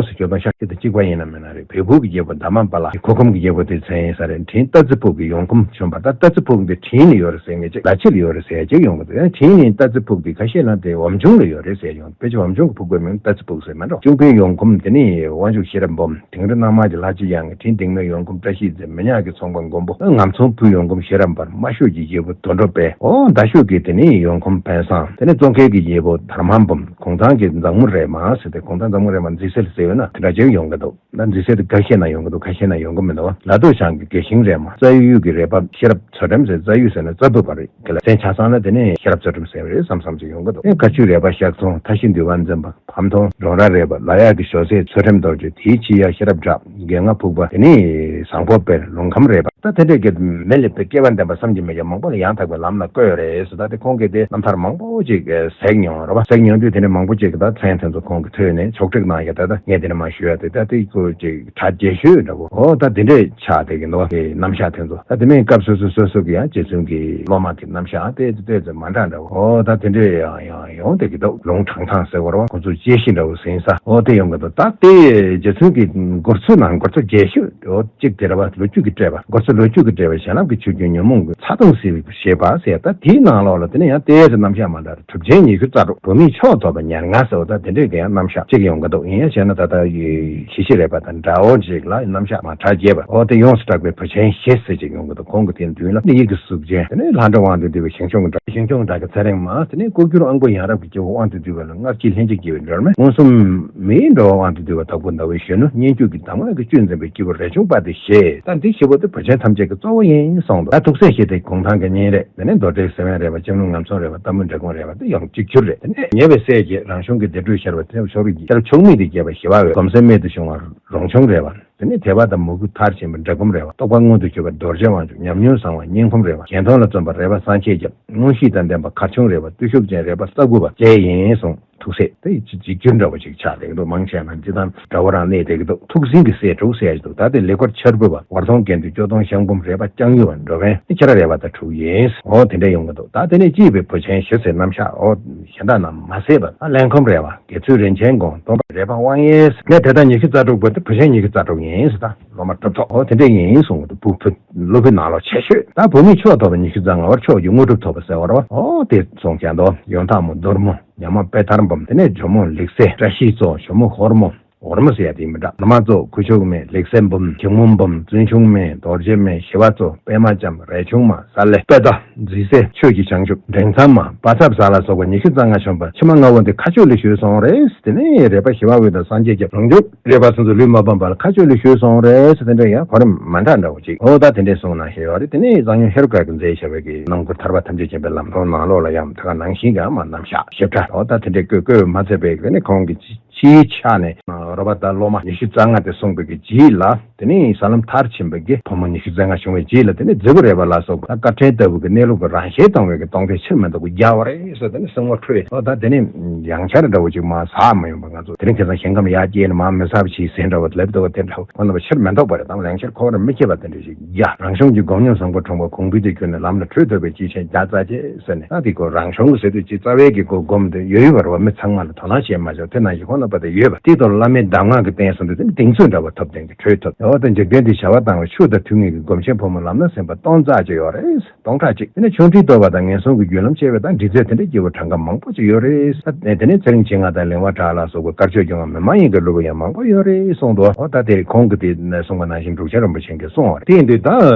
ཟེར། སྐྱོ་གདོང་ཤཱཀྱ་དང་གཅིག་པ་ཡིན་ན་མིན་ན་རེད། བལ་ཕུག་གི་རྒྱལ་པོ་དྷ་རྨ་པཱ་ལ། ཁུ་ཁུམ་གྱི་རྒྱལ་པོ་དེ་མཚན་ཡིན་ས་རེད། དྲིན་རྟ་རྫི་ཕུག་གི་ཡོང་ཁུངས་བྱོན་པ། ད་རྟ་རྫི་ཕུག་འདི་དྲིན་ནི་ཡོད་རེད་ཟེར་མཁན་གཅིག་ལ་ཕྱི་ལ་ཡོད་རེད་ཟེར་གཅིག་ཡོང་གི་འདུག་དྲིན་ནི་རྟ་རྫི་ཕུག་འདི་ཁ་ཤས་ལ་དེ་འོམ་ཆུང་ལ་ཡོད་རེད་ཟེར་ཡོང་། དཔེ་ཆ་འོམ་ཆུང་གི་ཕུག་པའི་མིང་རྟ་རྫི་ཕུག་ཟེར་མ་འགྲོ། གཅུང་པའི་ཡོང་ཁུངས་དེ་ནི་དབང་ཕྱུག་ཤེས་རབ་འབུམ། དིང་རི་གནམ་དམར་གྱི་ལྷ་རྗེ་གཡང་གི། དྲིན་སྟེང་མའི་ཡོང་ཁུངས་བཀྲ་ཤིས་རྩེ། མི་ཉག་གི་ཚོང་པ་མགོན་པོ། ངམ་ཚོང་བུའི་ཡོང་ཁུངས་ཤེས་རབ་འབར། རྨ་ཤུགས་ཀྱི་རྒྱལ་པོ་དོན་གྲུབ་དཔལ། ཨོ། མདའ་ཤུགས་ཀྱི་དེ་ནི་ཡོང་ཁུངས་དཔལ་བཟང་། དེ་ནི་ཙོང་ཁའི་གི་རྒྱལ་པོ་དྷརྨ་འབུམ། གུང་ཐང་གི་འཛག་མོ་རས་མ་ཟེར་ཏེ། གུང་ཐང་འཛག་མོ་རས་མ་འཛི་སེལ་ཟེར་ཡོད་ན་དེ་འདྲ་ཅིག་ཡོང་གི་འདུག་ན་འཛི་སེལ་དེ་འགའ་ཤས་ན་ཡོང་གི་འདུག་ག་ཤས་ན་ཡོང་གི་མི་འདུག་ལ་དྭགས་བྱང་གི་དགེ་ཤིང་རས་མ། རྩ་ཡུལ་གྱི་རས་པ་ཤེས་རབ་ཚུལ་ཁྲིམས་ཟེར། རྩ་ཡུལ་ཟེར་ན་རྩ་བུ་བ་རེད། དེ་ལ་མཚན་ཆ་ཚང་ན་དེ་ནས་ཤེས་རབ་ཚུལ་ཁྲིམས་ཟེར་བ་རེད་བསམ་བསམ་ཅིག་ཡོང་གི་འདུག་ཨེ། དཀར་ཆུ་རས་པ་ཤག་ཚོང་། མཐའ་བཞི་འདུལ་བ་འཛིན་པ་ཕམ་ཐོང་། འབྲོང་ར་རས་པ། ལ་ཡག་གི་ཞོ་སེ་ཚུལ་ཁྲིམས་རྡོ་རྗེ། དེའི་ཕྱི་ཡ་ཤེས་རབ་གྲགས། རྒན་ང་ཕུག་པ། དེ་ནས་བཟང་པོ་དཔལ། ལུང་ཁམས་རས་པ། ད་དེ་འདྲས་ཀྱི་མི་ལེགས་པའི་སྐལ་བ་ལྡན་པ་བསམ་གྱིས་མི་ཁྱབ་མང་པོ་ལ་ཡང་དག་པའི་ལམ་ལ་བཀོད་ཡོད་རེད་ཟེར། ད་དེ་ཁོང་གིས་དེ་རྣམ་ཐར་མང་པོ་ཅིག་གཟིགས་མྱོང་རེད་བ། གཟིགས་མྱོང་དུས་དེ་ནས་མང་པོ་ཅིག་གི་ད་མཚན་དེ་ཚོ་ཁོང་གི་ཐོས་ནས་ཕྱོགས་སྒྲིག་གནང་ཡ། ད་ད་ངས་དེ་ནས་མ་ཞུ་ཡ་དེ་ད་དེ་ཁོ་ཅིག་གྲ་རྒྱས་ཤོས་འདྲ་བོ། ཨོ། ད་དེ་འདྲས་ཆགས་བསྡད་ཀྱི་འདུག་བ། དེ་རྣམ་གཞག་དེ་ཚོ། ད་དེ་མིན་སྐབས་སོ་སོ་སོ་སོ་གི་ཡང་རྗེ་བཙུན་གྱི་སློབ་མ་གི་རྣམ་གཞག་དེ་དེ་ཚོ་མ་འདྲ་འདྲ་བོ། ཨོ། ད་དེ་འདྲས་ཡང་ཡང་ཡོང་བསྡད་ཀྱི་འདུག་ལུང་དྲང་ཐང་ཟེར་བ་རེད་བ། ཁོ་ཚོ་དཔྱད་གཞི་འདྲ་བོ་ཟིན་ས། ཨོ། དེ་ཡོང་གི་འདུག་ད་དེ་རྗེ་བཙུན་གྱི་མགུར་ཚོའི་ནང་མགུར་ཚོ་རྒྱས་ཤོས། ཨོ། གཅིག་དེ་རེད་བ། ལོ་རྒྱུས་ཀྱི་བཀྲེས་པ། མགུར་ཚོ་ལོ་རྒྱུས་ཀྱི་བཀྲེས་པ། བྱིན་རླབས་ཀྱི་ཆུ་རྒྱུན་ཉོན་མོངས་ཀྱི་ཚ་གདུང་སེལ་བའི་ཞེས་པ་ཟེར། ད་དེའི་ནང་ལོགས་ལ་དེ་ནས་ཡང་དེའི་རྣམ་གཞག་མ་འདྲ་རེད། གྲུབ་ཆེན་ཉི་ཤུ་རྩ་དྲུག་བོད་མིས་མཆོག་ཐོབ་པའི་ཉེར་ལྔ་ཟེར་བ། ད་དེ་འདྲས་ཀྱི་ཡང་རྣམ་གཞག་ཅིག་ཡོང་གི་འདུག་ཡིན་ཡང་བྱས་ན་ད་ལྟ་ཡི་ཞི་ཞི་རས་པ་དང་འདྲ་བོ་ཅིག་ལ་རྣམ་གཞག་མ་གྲ་རྒྱས་པ། ཨོ། དེ་ཡོངས་སུ་གྲགས་པའི་བུ་ཆེན་བཞི་ཟེར་ཅིག་ཡོང་གི་འདུག་ཁོང་གི་དེའི་མདུན་ལ་ནི་ཡིད་ཀྱི་གཟུགས་ཅན། དེ་ནས་ལྷ་འདྲེ་དབང་དུ་འདུས་པའི་ཞིང་སྐྱོང་གི་བྲག་ཞིང་སྐྱོང་བྲག་གི་ཚེ་རིང་མ། དེ་ནས་ལྐོག་གྱུར་དབང་པོ་ཡ་རབས་ཀྱི་སྐྱེ་བོ་དབང་དུ་འདུས་པ་ལ་སྔར་གྱི་ལྷན་ཅིག་སྐྱེས་པའི་སྒྲོལ་མ། མངོན་སུམ་མིའི་འགྲོ་བ་དབང་དུ་འདུས་པ་དྭགས་པོ་ཟླ་བའི་གཞོན་ནུ། སྙན་བརྒྱུད་ཀྱི་གདམས་ངག་གི་བཅུད་འཛིན་པའི་སྐྱེས་བུ་རས་ཆུང་པ་དེ་བཞི། ད་འདི་བཞི་པོ་དེ་བུ་ཆེན་ཐམས་ཅད་ཀྱི་གཙོ་བོ་ཡིན་གསུངས་འདུག་ད་ཐུགས་སྲས་བཞི་དེ་གུང་ཐང་གི་གཉན་རས། དེ་ནས་མདོ་སྟོད་སེ་བན་རས་པ། སྐྱིད་ལུང་ངམ་ཚང་རས་པ། རྟ་མོ་འབྲས་སྤུངས་རས་པ། དེ་ཡང་གཅིག་གྱུར་རེད། དེ་ནས་ཉེ་བའི་སྲས་ཀྱི་རང་གཞུང་གི་སྡེ་སྤྲུལ་ཤར་བ། དེ་ནས་ཕྱོགས་རིས་ཀྱི་ཤར་ཕྱོགས་མིག་ཏུ་སྐྱེས་པ་ཞི་བ་འོད། སྒོམ་སེམས་རྨད་དུ་བྱུང་བ་རོང་ཆུང་རས་པ། དེ་ནས་དད་པ་དང་མོས་གུས་མཐར་ཕྱིན་པ་འབྲས་སྒོམ་རས་པ། རྟོགས་པ་མངོན་དུ་གྱུར་པ་རྡོ་རྗེ་དབང་ཕྱུག། ཉམས་མྱོང་བཟང་བ་སྙིང་ཁོམ་རས་པ། གྱེན་མཐོང་ལ་བརྩོན་པ་རས་པ་སངས་རྒྱས་སྐྱབས། མངོན་ཤེས་དང་ལྡན་པ་མཁར་ཆུང་རས་པ། བརྟུལ་ཞུགས་ཅན་རས་པ་རྩ་དགུ་པ་བཅས་ཡིན་གསུངས། ཐུགས་སྲས་དེ་གཅིག་གྱུར་འདྲ་བོ་ཅིག་ཆགས་བསྡད་ཀྱི་འདུག་མང་ཆེ་ན་སྤྱིར་བཏང་འདྲ་བོ་རང་གནས་བསྡད་ཀྱི་འདུག་ཐུགས་ཟིན་གྱི་སྲས་དྲུག་ཟེར་ཡ་ཅིག་འདུག་ད་དེ་ལེགས་པར་ཆར་བུ་བ། འོར་ཐོང་དགེ་འདུན། སྐྱོ་གདོང་ཤང་འབུམ། རས་པ་ལྕང་ཡུ་བ། འགྲོ་བན་ཁྱེད་ར་རས་པ་དང་དྲུག་ཡིན། འོ། དེ་འདྲ་ཡོང་གི་འདུག་ད་དེ་ནས་སྐྱེས་པའི་བུ་ཆེན་བཞི་ཟེར་རྣམ་གཞག་འོ། གཞན་དག་རྣམས་མ་ཟད་པ། ཨ། གླེན་ཁམས་རས་པ། དགེ་ཚུལ་རིན་ཆེན་དགོན། སྟོན་པ་རས་པ་དབང་ཡེ་ཟེར། ངས་དེ་ལྟར་ཉི་ཤུ་རྩ་དྲུག་པོ་དེ་བུ་ཆེན་ཉི་ཤུ་རྩ་དྲུག་ཡིན་ཟེར། ད་སློབ་མ་གྲུབ་ཐོབ། འོ། དེ་འདྲ་ཡིན་གསུངས་འདུག་བུ་བུ་སློབ་བུའི་ནང་ལོགས་ཆེ་ཤོས། ད་བོད་མིས་མཆོག་ཐོབ་པའི་ཉི་ཤུ་རྩ་ལྔ་པར་ཕྱོགས་ཀྱི་དངོས་གྲུབ་ཐོབ་པ་ཟེར་བ་རེད་བ། འོ། དེ་གསུངས་ཀྱང་འདུག་ཡོན་བདག་མོ་རྡོར་མོ། ཉ་མ་དཔལ་ཐར་འབུམ། དེ་ནས་ཇོ་མོ་ལེགས་སྲས། བཀྲ་ཤིས་གཙོ། ཞོ་མོ་ཧོར་མོ། འོར་མ་ཟེར་ཡ་དེ་མི་འདྲ། འོར་མ་གཙོ་ཁུ་བྱུག་མེ་ལེགས་སེ་འབུམ་ཁྱུང་མོ་འབུམ་བཙུན་ཆུང་མེ་རྡོ་རྗེ་མེ་ཞི་བ་གཙོ་པད་མ་ལྕམ་རས་ཆུང་མ་ས་ལེ་པད་ད་རྫི་སེ་ཆོས་ཀྱི་བྱང་ཆུབ་འབྲིང་ཚང་མ་པ་ཚབ་ས་ལ་སོགས་པ་ཉི་ཤུ་རྩ་ལྔ་བྱོན་པ་ཕྱི་མ་ལྔ་བོ་འདི་མཁའ་སྤྱོད་ལ་བཞུད་སོང་རེད། དེ་ནས་རས་པ་ཞི་བ་འོད་དང་སངས་རྒྱས་ཀྱི་རང་བྱུང་རས་པ་སོ་སོ་ལུས་མ་ཕམ་པ་ལ་མཁའ་སྤྱོད་ལ་བཞུད་སོང་རེད་ཟེར། དེ་འདྲ་ཡང་གོ་རིམ་མ་འདྲ་འདྲ་བོ་ཅིག་འོ་ད་དེ་འདྲས་གསུངས་གནང་བཞིན་ཡོད་རེད། དེ་ནས་གཙང་སྨྱོན་ཧེ་རུ་ཀ་གིས་མཛད་བཞག་པའི་གི་རྣམ་མགུར་ཐར་པ་ཐམས་ཅད་མཁྱེན་པའི་ལམ་སྲོལ་ནང་ལོགས་ལ་ཡང་དེ་ག་ནང་བཞིན་གྱི་མ་རྣམ་གཞག་ཞིབ་ཕྲ་འོ་ད་དེ་འདྲས་བཀོད་བཀོད་མ་ཚད་པའི་གི་ནི་ཁོང་གི་སྤྱིའི་ཆ་ནས་རོ་པ་ད་སློབ་མ་ཉི་ཤུ་རྩ་ལྔ་དེ་གསུངས་པའི་གི་རྗེས་ལ། དེ་ནས་ས་ལམ་མཐར་ཕྱིན་པའི་གི་ཕོ་མོ་ཉི་ཤུ་རྩ་ལྔ་བྱུང་བའི་རྗེས་ལ། དེ་ནས་རྫི་བོ་རས་པ་ལ་སོགས་པ་ཀ་ཕྲེང་ལྟ་བུ་གི་གནས་ལུགས་ཀྱི་རང་ཞལ་མཐོང་བའི་གི་སྟོང་པའི་ཕྱིར་མི་ལྡོག་པ་རྒྱལ་བ་རེད་ཟེར། དེ་ནས་གསུང་བ་འཁྲོལ། ཨོ་ད་དེ་ནས་ཡང་བསྐྱར་འདྲ་བོ་ཅིག་མ་ཟ་མ་ཡོང་བ། ང་ཚོ་དེ་རིང་ཁ་སང་ཞིང་ཁམས་ཡར་སྐྱེས་ནས་མ་མི་ཟ་བ་ཞིག་ཟིན་འདྲ་བོ་ལབ་འདུག་བ། དེ་འདྲ་བོ་ཁོ་རྣམ་པ་ཕྱིར་མི་ལྡོག་པ་རེད་དམ། ཡང་བསྐྱར་ཁོ་རང་མི་སྐྱེ་བ་དེ་འདྲ་ཞིག་རྒྱ། རང་བྱུང་གི་སྒོམ་ཉམས་བཟང་པོ་འཁྲུངས་པ་གོང་བུ་དེ་གྱུར་ནས་ལམ་ལ་བགྲོད་ཐུབ་པའི་སྐྱེས་ཆེན་བརྒྱ་རྩ་ཆེ་ཟེར་ནས། ད་དེ་ཁོ་རང་བྱུང་གི་ཟེར་དུས་ཅི་རྩ་བའི་གི་ཁོ་སྒོམ་དེ་ཡོད་ཡོད་པ་རེད་བ། མི་ཚང་མ་ལ་དོ་སྣང་བྱེད་མ་ཆོག་དེ་ནང་བཞིན་ཁོ་རྣམ་པ་དེ་ཡོད་པ་དེ་ཐོག་ལ་བླ་མའི་གདམས་ངག་གི་བསྟན་སྲུང་དེ་དེ་ནི་གདེང་ཚོད་འདྲ་བོ་ཐོབ་ལྡན་གྱི་འཕྲོད་ཐུབ། འོ་ད་འཇིག་རྟེན་འདི་བྱ་བ་བཏང་བའི་ཆུ་དང་དུས་ངན་གྱི་སྒོམ་ཆེན་ཕོ་མོ་ལམ་སྣ་ཟིན་པ་སྟོང་རྩ་ཅིག་ཡོད་རེད། སྟོང་ཕྲག་གཅིག་དེ་ནས་ཆོ་འཕྲུལ་གཏོད་པ་དང་ངན་སོང་གི་རྒྱུ་ལམ་ཤེས་པ་དང་འདྲི་རྩད་དེ་འདྲ་སྐྱེས་བུ་གྲངས་ཀ་མང་པོ་ཅིག་ཡོད་རེད། ས་དེ་ནས་ཚེ་རིང་ཆེ་ང་དང་གླེང་བ་གྲགས་ལ་སོགས་པའི་དཀར་ཕྱོགས་རྒྱུ་ང་མི་མ་ཡིན་གྱི་སློབ་བུ་ཡང་མང་པོ་ཡོད་རེད་གསུངས་འདུག་འོ་ད་དེ་ཁོང་གིས་དེ་ནས་གསུངས་པ་ནང་བཞིན་འབྲུག་ཆེན་རིན་པོ་ཆེ་གིས་གསུངས་པ་རེད། དེ་ཡིན་དུས་ད་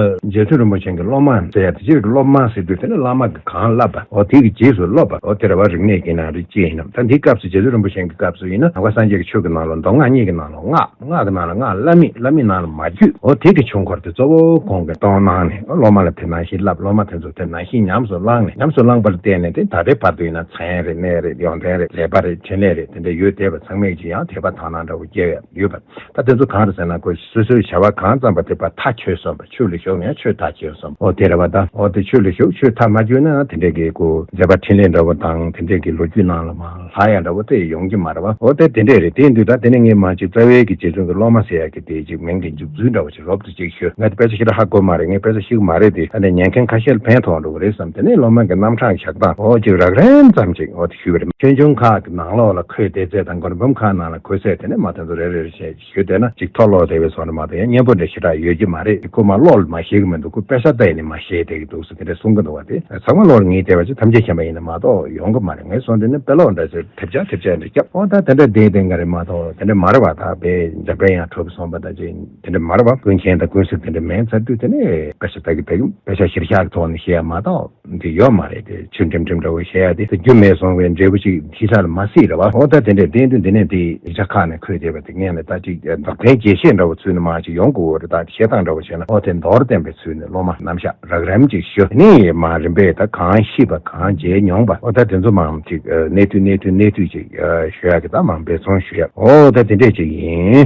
རྗེ་བཙུན་རིན་པོ་ཆེ་གི་སློབ་མ་ཟེར་ཡ་དེ་ཕྱིར་གི་སློབ་མ་ཟེར་དུས་དེ་ནི་བླ་མ་གིས་གང་བསླབ་པ་འོ་དེ་གི་རྗེས་སུ་སློབ་པ་འོ་དེ་རེད་བ། རིག་གནས་ཀྱི་ནང་རིག་ཅི་ཡིན་ནམ། ད་འདིའི་སྐབས་སུ་རྗེ་བཙུན་རིན་པོ་ཆེ་གི་སྐབས་སུ་ཡིན་ན་ནང་པ་སངས་རྒྱས་ཀྱི་ཆོས་ཀྱི་ནང་ལ་མདོ་སྔགས་གཉིས་ཀྱི་ནང་ལ་སྔགས། སྔགས་ཀྱི་ནང་ལ་སྔགས་བླ་མེད། བླ་མེད་ནང་ལ་མ་རྒྱུད། འོ་དེ་གི་ཆོས་འཁོར་དེ་གཙོ་བོ་ཁོང་གིས་གཏོང་གནང་ནས་སློབ་མ་ལ་དེ་ནང་བཞིན་བསླབ། སློབ་མ་དེ་ཚོ་དེ་ནང་བཞིན་ཉམས་སུ་བླངས་ནས། ཉམས་སུ་བླངས་པ་ལ་བརྟེན་ནས་དེ་ད་ལྟའི་བར་དུ་ཡིན་ན་མཚན་རེད། གནས་རེད། ཡོན་ཏན་རེད། ལེགས་པ་རེད། འཕྲིན་ལས་རེད། དེ་འདྲ་ཡོད་བསྡད་པ་ཚང་མས་ཀྱི་ཡང་དད་པ་དག་སྣང་འདྲ་བོ་སྐྱེ་བས་ཡོད་པ། ད་དེ་ཚོ་གང་རེད་ཟེར་ན་ཁོ་སོ་སོའི་བྱ་བ་གང་བརྩམས་པ་དེ་ཕར་མཐའ་ཆོད་སོང་བ། ཆོས་ལ་ཞུགས་ནས་ཆོས་མཐའ་ཆོད་སོང་། འོ་དེ་རེད་བ། ད་འོ་དེ་ཆོས་ལ་ཞུགས། ཆོས་མཐའ་མ་ཆོད་ན་དེ་འདྲས་ཀྱི་ཁོ་མཛད་པ་འཕྲིན་ལས་འདྲ་བོ་དང་དེ་འདྲས་ཀྱི་ལོ་རྒྱུས་ནང་ལ་མ་ལྷག་ཡ་འདྲ་བོ་དེ་ཡོང་གི་མ་རེད་བ། འོ་དེ་དེ་འདྲས་རེད། དེ་ཡིན་དུས་ད་དེ་ནས་ངས་མ་ཅིག་རྩ་བའི་གི་རྗེ་བཙུན་གྱི་སློབ་མ་ཟེར་ཡ་གི་དེ་ཅིག་མིང་གི་འཇུག་ཚུལ་འདྲ་བོ་ཅིག་རོབ་ཏུ་ཅིག་ཞུ། ངས་དེ་དཔེ་ཆ་ཞེ་དྲག་ཧ་གོ་མ་རེད། ངས་དཔེ་ཆ་ཤེས་ཀྱི་མ་རེད་དེ། ཨ་ནི་ཉན་མཁན་ཁ་ཤས་ལ་ཕན་ཐོགས་འགྲོ་གི་རེད་བསམ། དེ་ནས་སློབ་མ་གི་རྣམ་གྲངས་བཞག་སྟངས་འོ་ཅིག་རགས་རིམ་ཙམ་ཅིག་འོ་དེ་ཞུས་པ་རེད། ཆོས་འབྱུང་ཁག་གི་ནང་ལོགས་ལ་འཁོད་བསྡད་ཚད་དང་མགུར་འབུམ་ཁག་ནང་ལ་འཁོད་ཚད་དེ་ནས་མ་དེ་ཚོ་རེ་རེ་རེ་བྱས། ཞུས་བསྡད་ན་ཅིག་མཐོ་ལོག་བསྡད་པའི་བཟོ་འདྲ་མ་གཏོགས་ཡང་སྙན་པོ་འདྲ་ཞེ་དྲག་ཡོད་ཀྱི་མ་རེད། ཁོ་མ་ཀློག་ལ་མ་ཤེས་ཀྱི་མི་འདུག་ཁོ་དཔེ་ཆ་ལྟ་ཡིན་ནི་མ་ཤེས་བསྡད་ཀྱི་འདུག་ཟེར་དེ་འདྲ་གསུང་གི་འདུག་བ། དེ་ཚང་མ་ཀློག་ལ་ངེས་བསྡད་པ་ཅིག་ཐམས་ཅད་མཁྱེན་པ་ཡིན་ན་མ་གཏོགས་ཡོང་གི་མ་རེད། ངས་སོང་དུས་ནི་དཔེ་ཀློག་འདྲ་ཟེར་དེབ་ཆ་དེབ་ཆ་འདྲ་བརྒྱབ། འོ་ད་དེ་འདྲ་བསྡད་བསྡད་འགའ་རེད་མ་གཏོགས་དེ་འདྲ་མ་རེད་བ། ད་དཔེ་འཇམ་དཔལ་དབྱངས་ཁྲོ་བོ་གསུངས་པ་ད་ཅིག་དེ་འདྲ་མ་རེད་བ། ཀུན་མཁྱེན་དང་ཀུན་གཟིགས་དེ་འདྲ་མིན་ཚར་དུས་དེ་ནི་དཔེ་ཆ་ལྟ་གི་ཕེབས། དཔེ་ཆ་གཞིར་བཞག་གི་ཐོག་ནས་བཤད་ཡ་མ་གཏོགས། འདི་ཡོད་མ་རེད། དེ་ཆོས་འགྲིམ་འགྲིམ་འདྲ་བོ་བཤད་ཡ་དེ་རྒྱུ་མེད་སོང་བའི་འབྲས་བུ་ཅིག་ཕྱི་ས་ལ་མ་སྲིད་རེད་བ། འོ་ད་དེ་འདྲའི་བསྟན་དོན་འདི་ནས་དེ་ཡིག་ཆ་ཁག་ནས་འཁོད་བསྡད་པ་དེ་ངས་ནི་ད་ཅིག་མདོ་ཁའི་རྒྱས་བཤད་འདྲ་བོ་ཚུལ་ནི་མ་ཅིག་ཡོང་དགོས་བོ་རེད། ད་བཤད་སྟངས་འདྲ་བོ་བྱས་ན་འོ་དེ་མདོར་བསྟན་པའི་ཚུལ་ནི་སློབ་མ་རྣམས་ཤག་རགས་རིམ་ཅིག་ཞུ། དེ་ནས་མ་རིམ་པས་ད་གང་ཤེས་པ་གང་མཇལ་མྱོང་པ་འོ་ད་དེ་ཚོ་མང་ཅིག་གནས་དུས་གནས་དུས་གནས་དུས་ཅིག་ཞུ་ཡ་གི་ད་མང་འབད་བརྩོན་ཞུ་ཡ། འོ་ད་དེ་འདྲས་ཅིག་ཡིན།